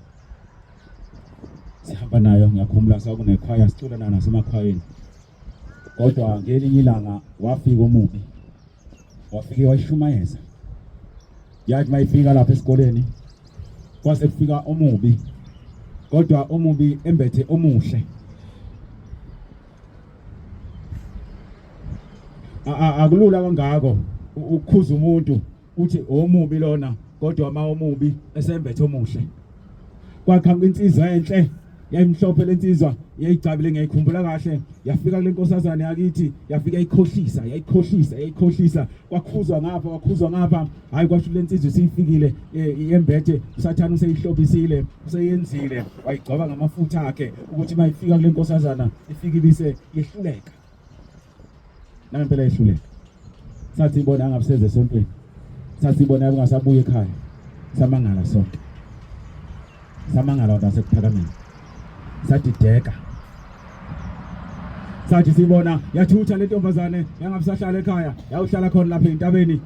sihamba nayo ngiyakhumbula sakunekhwaya sicula nayo nasemakhwayeni kodwa ngelinye ilanga wafika omubi wafike wayishumayeza yathi mayifika lapha esikoleni kwase kufika omubi kodwa omubi embethe omuhle akulula kangako ukukhuza umuntu uthi omubi lona kodwa uma omubi esembethe omuhle kwaqhamuka insizwa enhle yayimhlophe lensizwa yayigcabile ngiyayikhumbula kahle yafika kule nkosazane yakithi yafika yayikhohlisa yayikhohlisa yayikhohlisa kwakhuzwa ngapha kwakhuzwa ngapha hayi kwasho lensizwa isifikile eh, yembethe usathane useyihlobisile useyenzile wayigcoba ngamafutha akhe ukuthi mayifika kule nkosazana ifike ibise yehluleka nangempela yehluleka sathi ibona angabuseze esontweni sathi ibona kungasabuya ekhaya samangala sonke samangala abantu basekuphakameni sadideka sathi sibona yathutha le ntombazane yangabisahlala ekhaya yawuhlala khona lapha entabeni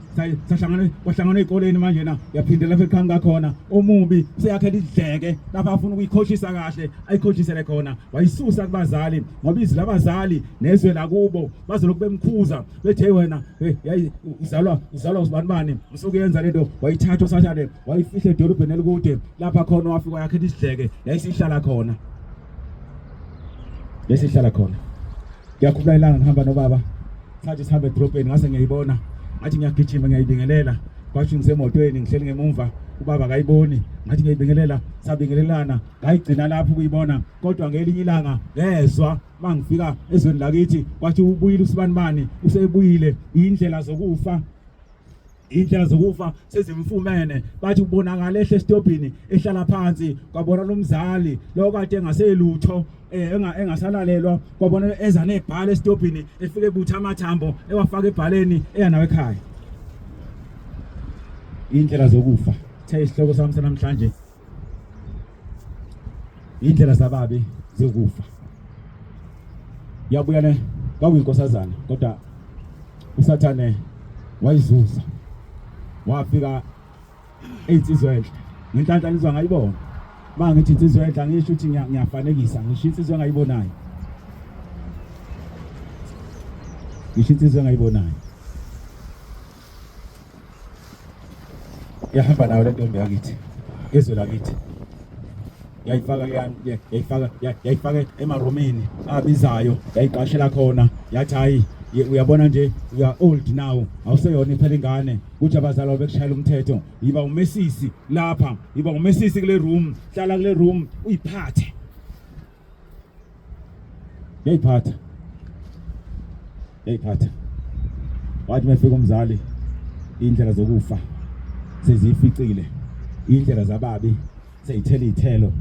sahlangana kwahlangana ezikoleni manje na yaphinde lapha eqhamuka khona omubi seyakhela idleke lapha afuna ukuyikhohlisa kahle ayikhohlisele khona wayisusa kubazali ngoba izwi labazali nezwe lakubo bazolokhu bemkhuza bethi hey wena hey yayi uzalwa uzalwa usibanibani usukuyenza lento wayithatha usathane wayifihla edolobheni elikude lapha khona wafika yakhetha isidleke yayisihlala khona yayisihlala khona ngiyakhulula ilanga ngihamba nobaba sathi sihambe edolobheni ngase ngiyayibona ngathi ngiyagijima ngiyayibingelela kwasho ngisemotweni ngihleli ngemumva ubaba akayiboni ngathi ngiyayibingelela sabingelelana ngayigcina lapho ukuyibona kodwa ngelinye ilanga ngezwa mangifika ezweni lakithi kwathi ubuyile usibanibani usebuyile indlela zokufa indlela zokufa sezimfumene bathi ubonakala ehle esitobhini ehlala phansi kwabona lomzali lo kade engaselutho eh, engasalalelwa kwabona eza nebhala esitobhini efike ebutha amathambo ewafaka ebhaleni eya nawe ekhaya indlela zokufa the isihloko sami sanamhlanje indlela zababi zikufa yabuya ne kwakuyinkosazana kodwa usathane wayizuza wafika insizwa enhle ngenhlanhla insizwa ngayibona uma ngithi insizwa enhle angisho ukuthi ngiyafanekisa ngisho insizwa engayibonayo ngisho insizwa engayibonayo yahamba nayo le ntombi yakithi izwe lakithi yayifaka yayifaka yayifaka emarumini abizayo yayiqashela khona yathi hayi uyabona nje you are old now awuseyona iphela ingane kuthi abazali bekushayela umthetho yiba umesisi lapha yiba umesisi kule room hlala kule room uyiphathe yayiphatha yayiphatha wathi mefika umzali indlela zokufa seziyificile indlela zababi seyithela ithelo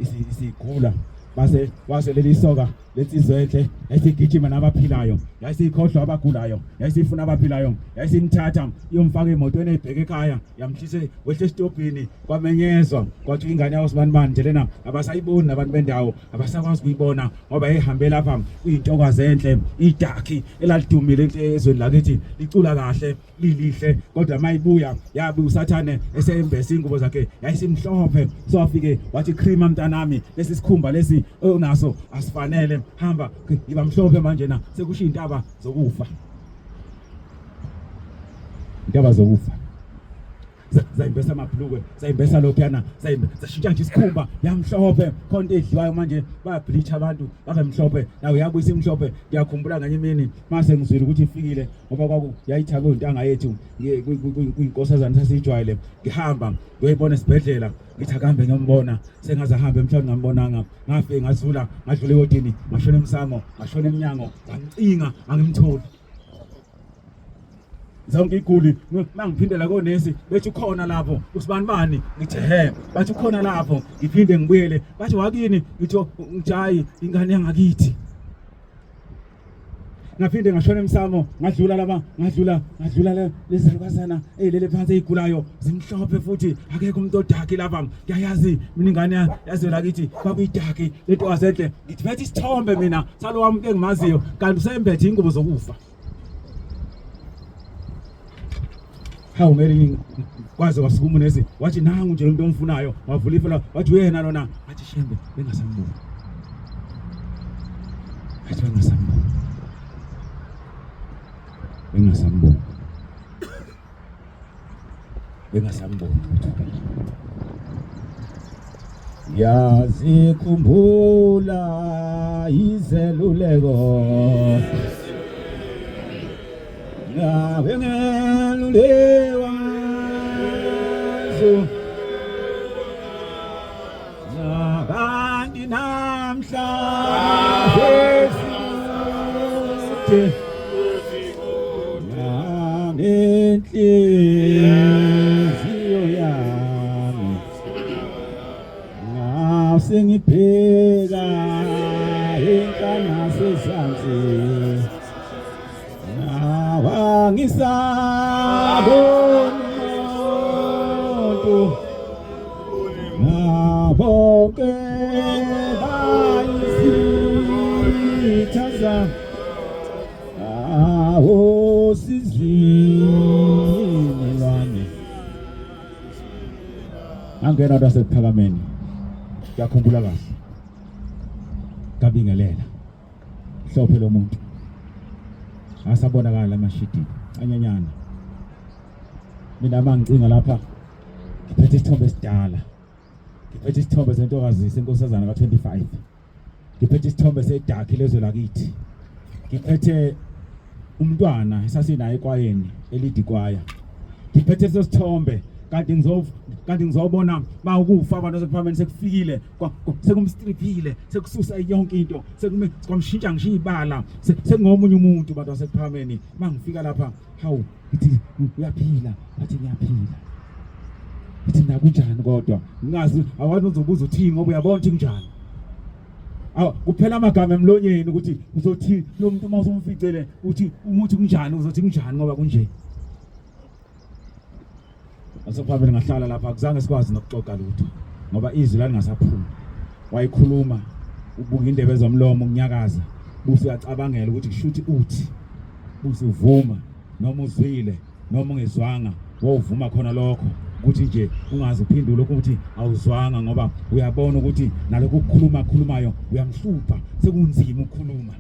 isigula base wase leli soka lensizwa enhle yayisigijima nabaphilayo yayisiyikhohlwa abagulayo yayisifuna abaphilayo yayisimthatha iyomfaka emotweni eyibheke ekhaya yamhlise wehle esitobhini kwamenyezwa kwathi ingane yawo sibanibani nje lena abasayiboni nabantu bendawo abasakwazi kuyibona ngoba yayihambe lapha kuyintokazi enhle idakhi elalidumile ezweni lakithi licula kahle lilihle kodwa mayibuya yabe usathane esembese ingubo zakhe yayisimhlophe so afike wathi cream mntanami lesi sikhumba lesi onaso asifanele hamba yiba mhlophe manje na sekusho intaba zokufa intaba zokufa zayimbesa amabhlukwe zayimbesa lokhuyana zashintsha nje isikhumba yamhlophe khona into edliwayo manje bayableach abantu babe mhlophe nawe yabuyisa imhlophe ngiyakhumbula ngenye imini mase ngizwile ukuthi ifikile ngoba kwaku yayithakwe intanga yethu kuyinkosazana sasiyijwayele ngihamba ngiyoyibona esibhedlela ngithi akuhambe ngiyombona sengaze ahambe mhlawumbe ngambonanga ngafike ngazula ngadlula ewodini ngashona emsamo ngashona emnyango ngamcinga angimtholi zonke iguli mangiphindela konesi bethi ukhona lapho usibanibani ngithi he bathi ukhona lapho ngiphinde ngibuyele bathi wakini ngithi ngithi hayi ingane yangakithi Ngaphinde ngashona emsamo, ngadlula laba, ngadlula, ngadlula lezalukazana ezilele phansi ezigulayo, zimhlophe futhi akekho umuntu odaki lapha. Ngiyayazi mina ingane yazwe lakithi kwakuyidaki lentokazi enhle. Ngithi phethe isithombe mina salowa muntu engimaziyo kanti usembethe ingubo zokufa. Hawu ngelinye kwaze kwasukuma unesi wathi nangu nje lo muntu omfunayo wavula ifela wathi uyena lona wathi shembe bengasamboni wathi bengasamboni bengasamboni bengasamboni ukuthi Yazikhumbula izeluleko ngabe ngelulewa Nakanti namhla sesikude nangenhliziyo yami ngase ngibheka inhlangasezansi Awangisaboni muntu nabonke bayisitha awosizini lwami. Angena kwasekuphakameni, ngiyakhumbula kahle, ngabingelela hlophe lo muntu asabonakala amashidini anyanyana mina mangicinga lapha ngiphethe isithombe esidala ngiphethe isithombe sentokazi senkosazana ka-25 ngiphethe isithombe sedakhi lezwe lakithi ngiphethe umntwana esasinaye ekwayeni elidi kwaya ngiphethe leso sithombe kanti ngizo kanti ngizobona bawukufa abantu asekuphameni sekufikile sekumstriphile sekususa yonke into sekume kwamshintsha ngisho ibala sekungomunye umuntu bantu asekuphameni mangifika lapha hawu ngithi uyaphila athi ngiyaphila ngithi mina kunjani kodwa ngingazi awazi uzobuza uthini ngoba uyabona ukuthi kunjani aw kuphela amagama emlonyeni ukuthi uzothi lo muntu uma usumficele uthi umuthi kunjani uzothi kunjani ngoba kunje Asophambili ngahlala lapha akuzange sikwazi nokuxoxa lutho ngoba izwi lalingasaphumi. Wayekhuluma ubuka indebe zomlomo ukunyakaza buse uyacabangela ukuthi kushuthi uthi buse uvuma noma uzwile noma ungezwanga wawuvuma khona lokho ukuthi nje ungaze uphindule ukuthi awuzwanga ngoba uyabona ukuthi nalokhu ukukhuluma khulumayo uyamhlupha sekunzima ukukhuluma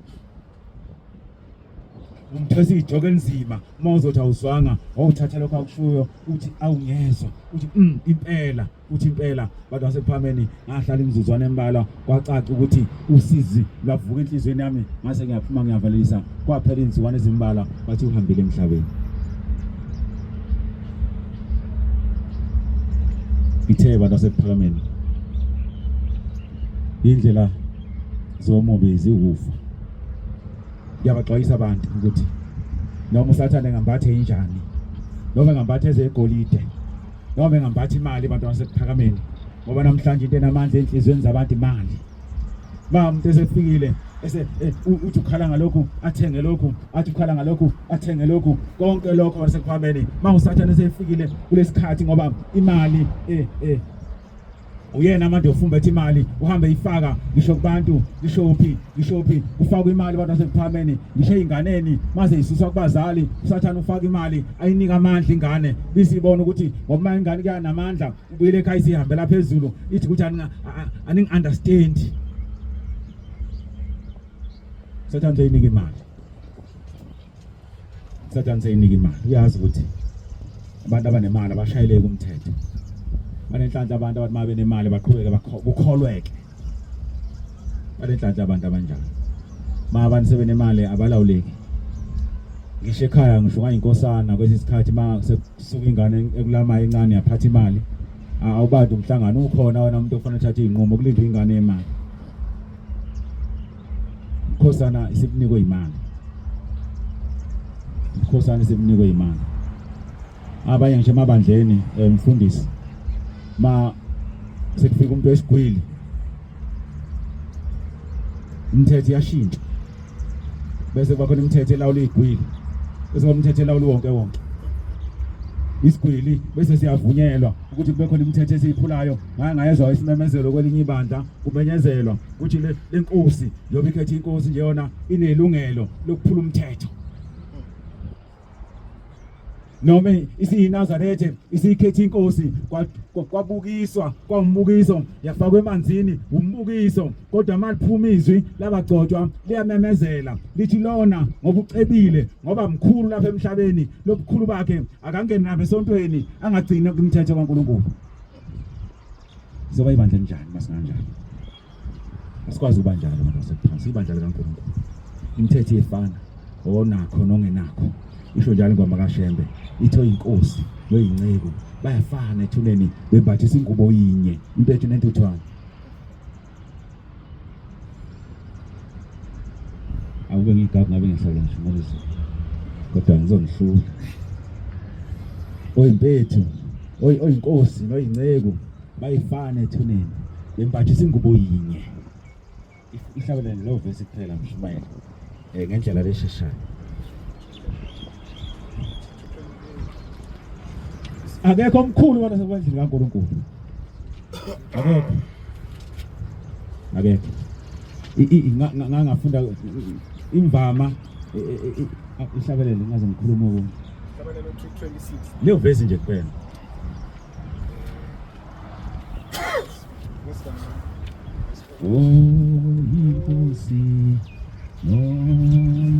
umthwesa ijoke elinzima uma uzothi awuzwanga wawuthatha lokho akushoyo uthi awungezwa uthi impela uthi impela bantu basekuphameni ngahlala imizuzwana embalwa kwacaca ukuthi usizi lwavuka enhliziyweni yami ngase ngiyaphuma ngiyavalelisa kwaphela izinsukwana ezimbalwa bathi uhambile emhlabeni ithe bantu basekuphakameni indlela zomubi ziwukufa Ngiyabaxwayisa abantu ukuthi noma usathane engambathe injani noma engambathe ezegolide noma engambatha imali abantu basekuphakameni ngoba namhlanje into enamandla enhliziyweni zabantu imali ma umuntu esefikile ese eh, uthi ukhala ngalokhu athenge lokhu athi ukhala ngalokhu athenge lokhu konke lokho basekuphakameni ma usathane esefikile kulesikhathi ngoba imali eh eh uyena manje ufumbethe imali uhambe ifaka ngisho kubantu ngisho phi ngisho phi ufakwa imali abantu basekuphameni ngisho ey'nganeni maze isuswa kubazali usathane ufaka imali ayinika amandla ingane bisibona ukuthi ngoba ingane kuyanamandla ubuyele ekhaya isihambela phezulu ithi ukuthi aningi-understand sathane seyinika imali Sathane seyinika imali uyazi ukuthi abantu abanemali abashayeleki umthetho banenhlanhla abantu abathi uma benemali baqhubeke kukholweke banenhlanhla abantu abanjalo ma abantu sebenemali abalawuleki ngisho ekhaya ngisho ngayinkosana kwesinye isikhathi ma sekusuka ingane ekulamayo encane yaphatha imali awubadi umhlangano ukhona wena umuntu ofanele uthathe iy'nqumo kulindwe ingane yemali Ikhosana isikunikwe imali. Ikhosana isikunikwe imali. Abanye ngisho emabandleni eh, mfundisi ma sekufika umuntu wesigwili umthetho uyashintsha. Bese kuba khona imithetho elawula igwili. Bese kuba imithetho elawula wonke wonke. Isigwili bese siyavunyelwa ukuthi kube khona imithetho esiyiphulayo. Ngake ngayezwa isimemezelo kwelinye ibandla kumenyezelwa ukuthi le nkosi njengoba ikhethe inkosi nje yona inelungelo lokuphula umthetho. Noma isiyiNazarethe isiyikhetha inkosi kwabukiswa kwawumbukiso yafakwa emanzini umbukiso kodwa maliphuma izwi labagcotshwa liyamemezela lithi lona ngoba ucebile ngoba mkhulu lapha emhlabeni lobukhulu bakhe akangeni nabo esontweni angagcini kumthetho kaNkulunkulu. Sizoba ibandla elinjani masinganjalo? Asikwazi ukuba njalo abantu basephansi, ibandla likaNkulunkulu. Imithetho iyefana, onakho nongenakho. Isho njalo ingoma kaShembe, ithi oyinkosi noyinceku bayafana ethuneni bembathisa ingubo yinye, impethu nentuthwane. Akube ngigagu ngabe ngihlala ngishumayela kodwa ngizonihlula. Oyimpethu, oyinkosi noyinceku bayifana ethuneni bembathisa ingubo yinye. Ihlabelele leyo vesi kuphela mshumayeli ngendlela lesheshayo. Akekho omkhulu wena sebandleni kaNkulunkulu. Akekho. Akekho. Ngangafunda imvama ihlabelele ngaze ngikhuluma ku. Ihlabelelo 226. Leyo vesi nje kuphela. Oh, inkosi noyinceku.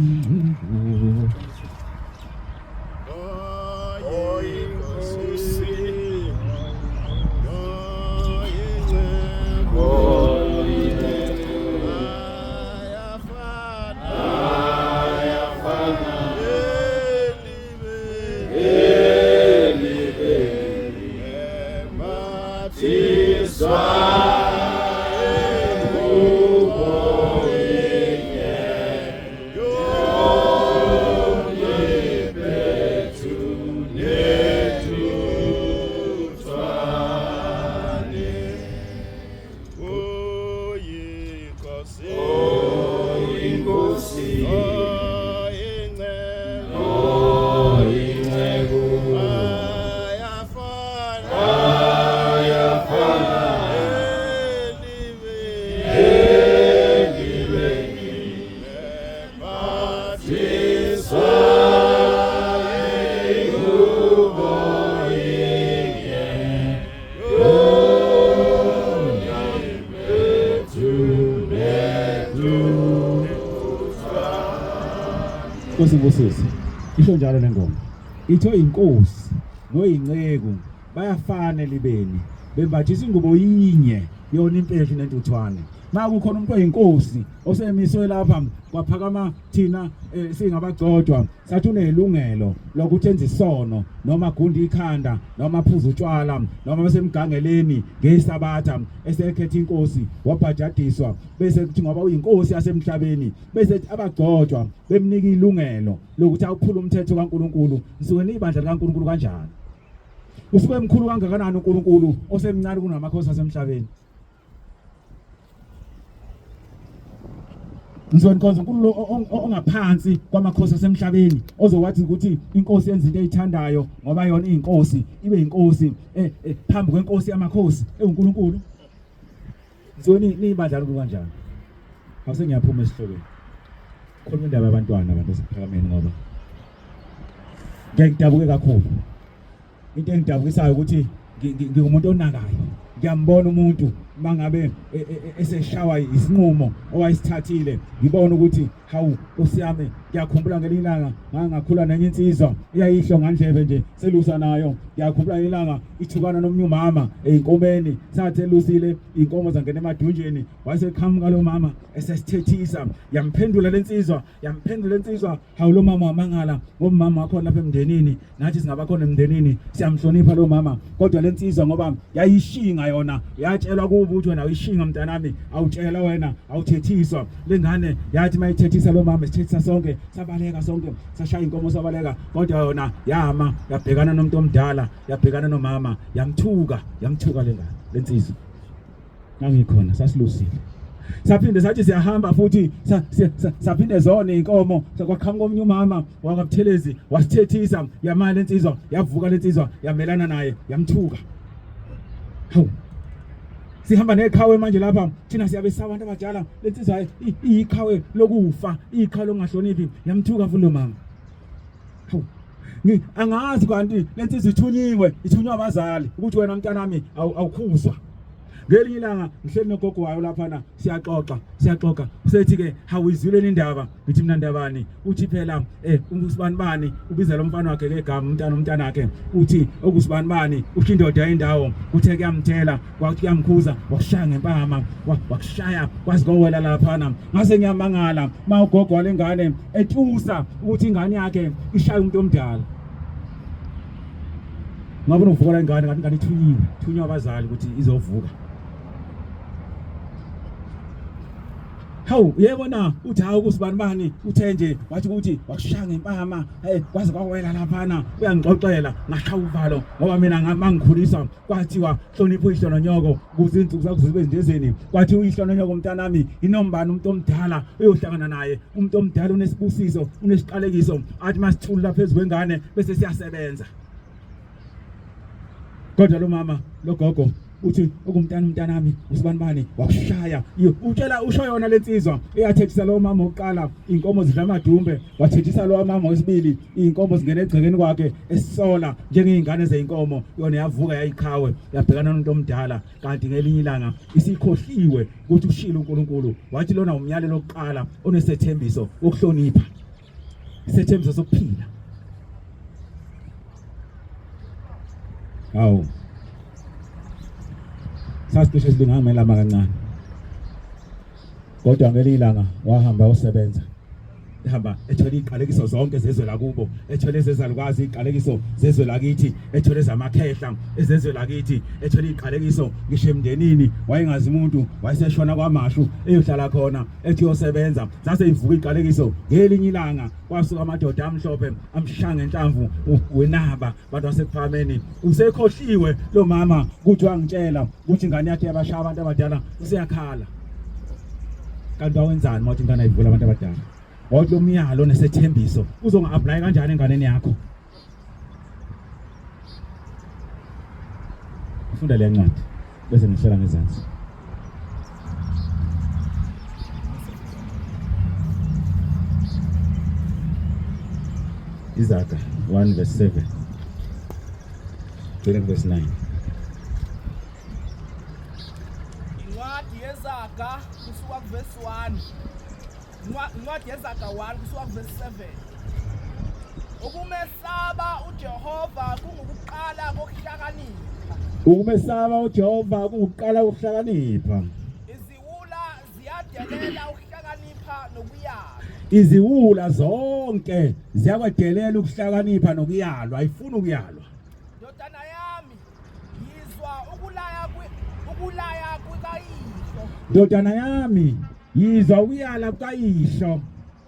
Nkosi ibusise. Isho njalo le ngoma. Ithi oyinkosi noyinceku bayafana elibeni bembathisa ingubo yinye yona impethu nentuthwane. Makukhona umuntu oyinkosi osemiswe lapha kwaphakama thina singabagcotshwa sathi unelungelo lokuthi enze isono noma agunde ikhanda noma aphuze utshwala noma besemgangeleni ngesabatha esekhetha inkosi wabhajadiswa bese kuthi ngoba uyinkosi yasemhlabeni bese abagcotshwa bemnika ilungelo lokuthi awuphule umthetho kaNkuluNkulu. Nisuke niyibandla likaNkuluNkulu kanjani? Usuke emkhulu kangakanani uNkulunkulu osemncane kunamakhosi asemhlabeni? Ngizonikhonza uNkulunkulu ongaphansi kwamakhosi asemhlabeni ozowathi ukuthi inkosi yenza into eyithandayo ngoba yona iyinkosi ibe inkosi phambi kwenkosi yamakhosi ewuNkulunkulu. Ngizoni niyibandla lokhu kanjani? Awuse ngiyaphuma esihlokweni. Khuluma indaba yabantwana abantu asekuphakameni ngoba ngeke ngidabuke kakhulu. Into engidabukisayo ukuthi ngingumuntu onakayo. Ngiyambona umuntu mangabe eseshawa isinqumo owayesithathile, ngibona ukuthi hawu Nkosi yami. Ngiyakhumbula ngelinye ilanga ngangakhula nenye insizwa eyayihlo ngandlebe nje selusa nayo. Ngiyakhumbula ngelinye ilanga ithukana nomunye umama eyinkomeni, sathi elusile inkomo zangena emadunjeni, wayeseqhamuka lo mama esesithethisa, yamphendula lensizwa, yamphendula lensizwa. Hawu lo mama wamangala ngoba umama wakhona lapha emndenini, nathi singabakhona emndenini siyamhlonipha lo mama, kodwa lensizwa ngoba yayishinga yona yatshelwa kubo ukuthi wena uyishinga mntanami, awutshela wena awuthethiswa. Lengane yathi mayithethisa lo mama, sithethisa sonke, sabaleka sonke, sashaya inkomo sabaleka, kodwa yona yama yabhekana nomuntu omdala, yabhekana nomama, yamthuka, yamthuka lengane lensizwa. Ngangikhona, sasilusile. Saphinde sathi siyahamba futhi saphinde zona inkomo, kwaqhamuka omunye umama wakwaButhelezi wasithethisa, yamala lensizwa, yavuka lensizwa, yamelana naye, yamthuka. Hawu, sihamba neqhawe manje lapha thina siyabesaba abantu abadala, lensizwa iyiqhawe lokufa, iyiqhawe lokungahloniphi, yamthuka futhi lo mama. Hawu, angazi kanti lensizwa ithunyiwe, ithunywa abazali ukuthi wena mntanami awukhuzwa. Ngelinye ilanga ngihleli nogogo wayo laphana, siyaxoxa siyaxoxa, usethi ke hawuyizwile indaba. Ngithi mina ndabani? Uthi phela usibani bani ubiza lo mfana wakhe ngegama, umntana umntanakhe, uthi okusibani bani usho indoda yendawo, uthe kuyamthela, kwathi kuyamkhuza, wakushaya ngempama, wakushaya kwazi kowela laphana. Ngase ngiyamangala ma ugogo walengane etusa ukuthi ingane yakhe ishaya umuntu omdala. Ngabe unovuka ingane kanti ingane ithunyiwe, thunywa abazali ukuthi izovuka. Hawu yebo na, uthi hawu kusibani bani, uthe nje wathi ukuthi wakushaya ngempama, hey kwaze kwawela laphana, uyangixoxela ngashaya uvalo ngoba mina mangikhulisa kwathiwa hlonipha uyihlo nonyoko ukuze insuku zakho zibe zindezeni. Kwathi uyihlo nonyoko mntanami inombani umuntu omdala uyohlangana naye, umuntu omdala unesibusiso, unesiqalekiso, athi masithulula phezu kwengane bese siyasebenza. Kodwa lo mama lo gogo uthi okumntana umntanami usibani bani wakushaya, utshela usho yona lensizwa eyathethisa lo mama oqala inkomo zidla amadumbe, wathethisa lo mama wesibili inkomo zingena egcekeni kwakhe esisola njengezingane zeinkomo, yona yavuka yayiqhawe yabhekana nomuntu omdala. Kanti ngelinye ilanga isikhohliwe ukuthi ushilo uNkulunkulu wathi lona umyalelo wokuqala onesethembiso wokuhlonipha, isethembiso sokuphila. Hawu, sasicishe silingamelama kancane, kodwa ngelinye ilanga wahamba usebenza, ehamba ethwele iziqalekiso zonke zezwe lakubo, ethwele ezezalukazi iziqalekiso zezwe lakithi, ethwele ezamakhehla ezezwe lakithi, ethwele iziqalekiso ngisho emndenini. Wayengazi umuntu, wayeseshona kwaMashu eyohlala khona, ethi uyosebenza, zase ivuka iziqalekiso. Ngelinye ilanga kwasuka amadoda amhlophe amshaya ngenhlamvu wenaba abantu basekuphakameni. Usekhohliwe lo mama ukuthi wangitshela ukuthi ingane yakhe yabashaya abantu abadala, useyakhala. Kanti wawenzani uma uthi ingane ayivula abantu abadala? Wathi lo myalo nesethembiso uzonga-apply kanjani enganeni yakho? Funda le ncwadi bese ngihlela ngezansi. Izaga 1 verse 7 gcina verse 9. Incwadi yeZaga kusuka kuvesi 1. Incwadi yeZaga 1 kusuka kuvesi 7. Ukumesaba uJehova kungukuqala kokuhlakanipha. Ukumesaba uJehova kungukuqala kokuhlakanipha. Iziwula ziyadelela ukuhlakanipha nokuyalwa. Iziwula zonke ziyakwedelela ukuhlakanipha nokuyalwa, ayifuni ukuyalwa. Ndodana yami, yizwa ukulaya ukulaya kukayihlo. Ndodana yami, yizwa ukuyala kukayihlo.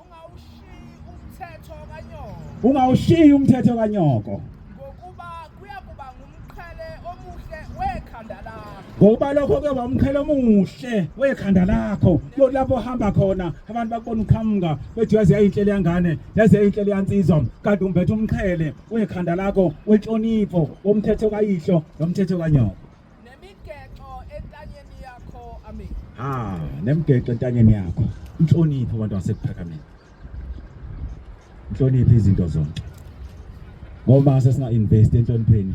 Ungawushiyi umthetho kanyoko. Ungawushiyi umthetho kanyoko. Ngokuba kuyakuba ngumqhele omuhle wekhanda lakho. Ngokuba lokho kuyoba umqhele omuhle wekhanda lakho. Kuyothi lapho ohamba khona abantu bakubona uqhamuka bethi yazi yayinhle leyangane, yazi yayinhle leyansizwa, kanti umbethe umqhele wekhanda lakho wenhlonipho womthetho kayihlo nomthetho kanyoko. Nemigexo entanyeni yakho. Amen. Ah, nemigexo entanyeni yakho. Inhlonipho abantu basekuphakameni. Inhlonipho izinto zonke. Ngoba sesinga invest enhlonipheni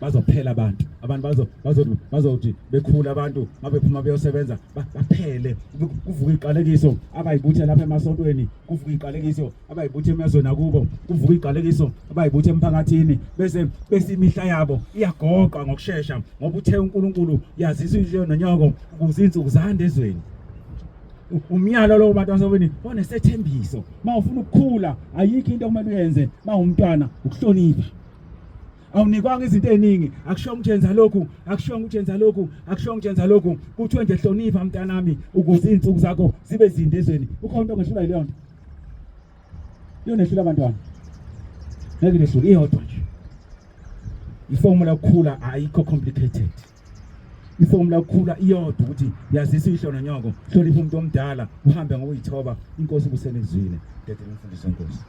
bazophela abantu. Abantu bazo bazo bazothi bekhula abantu mabephuma beyosebenza baphele, kuvuka iqalekiso abayibuthe lapha emasontweni, kuvuka iqalekiso abayibuthe emazweni akubo, kuvuka iqalekiso abayibuthe emphakathini, bese bese imihla yabo iyagoqa ngokushesha, ngoba uthe uNkulunkulu yazisa uyihlo nonyoko ukuze insuku zande ezweni. Umyalo lowo bantu basobeni onesethembiso, mawufuna ukukhula ayikho into okumele uyenze mawumntwana, ukuhlonipha. Awunikwanga izinto eziningi, akusho ukuthi yenza lokhu, akusho ukuthi yenza lokhu, akusho ukuthi yenza lokhu, kuthiwe nje hlonipha mntanami ukuze izinsuku zakho zibe zinde ezweni. Ukhona into ongehlula yileyo nto? Iyonehlula abantwana, ngeke nehlule, iyodwa nje ifomula yokukhula, ayikho complicated. Ifomula yokukhula iyodwa ukuthi yazisa uyihlo nonyoko, hlonipha umuntu omdala, uhambe ngokuyithoba. Inkosi kusenizwile. Dedela umfundisi wenkosi.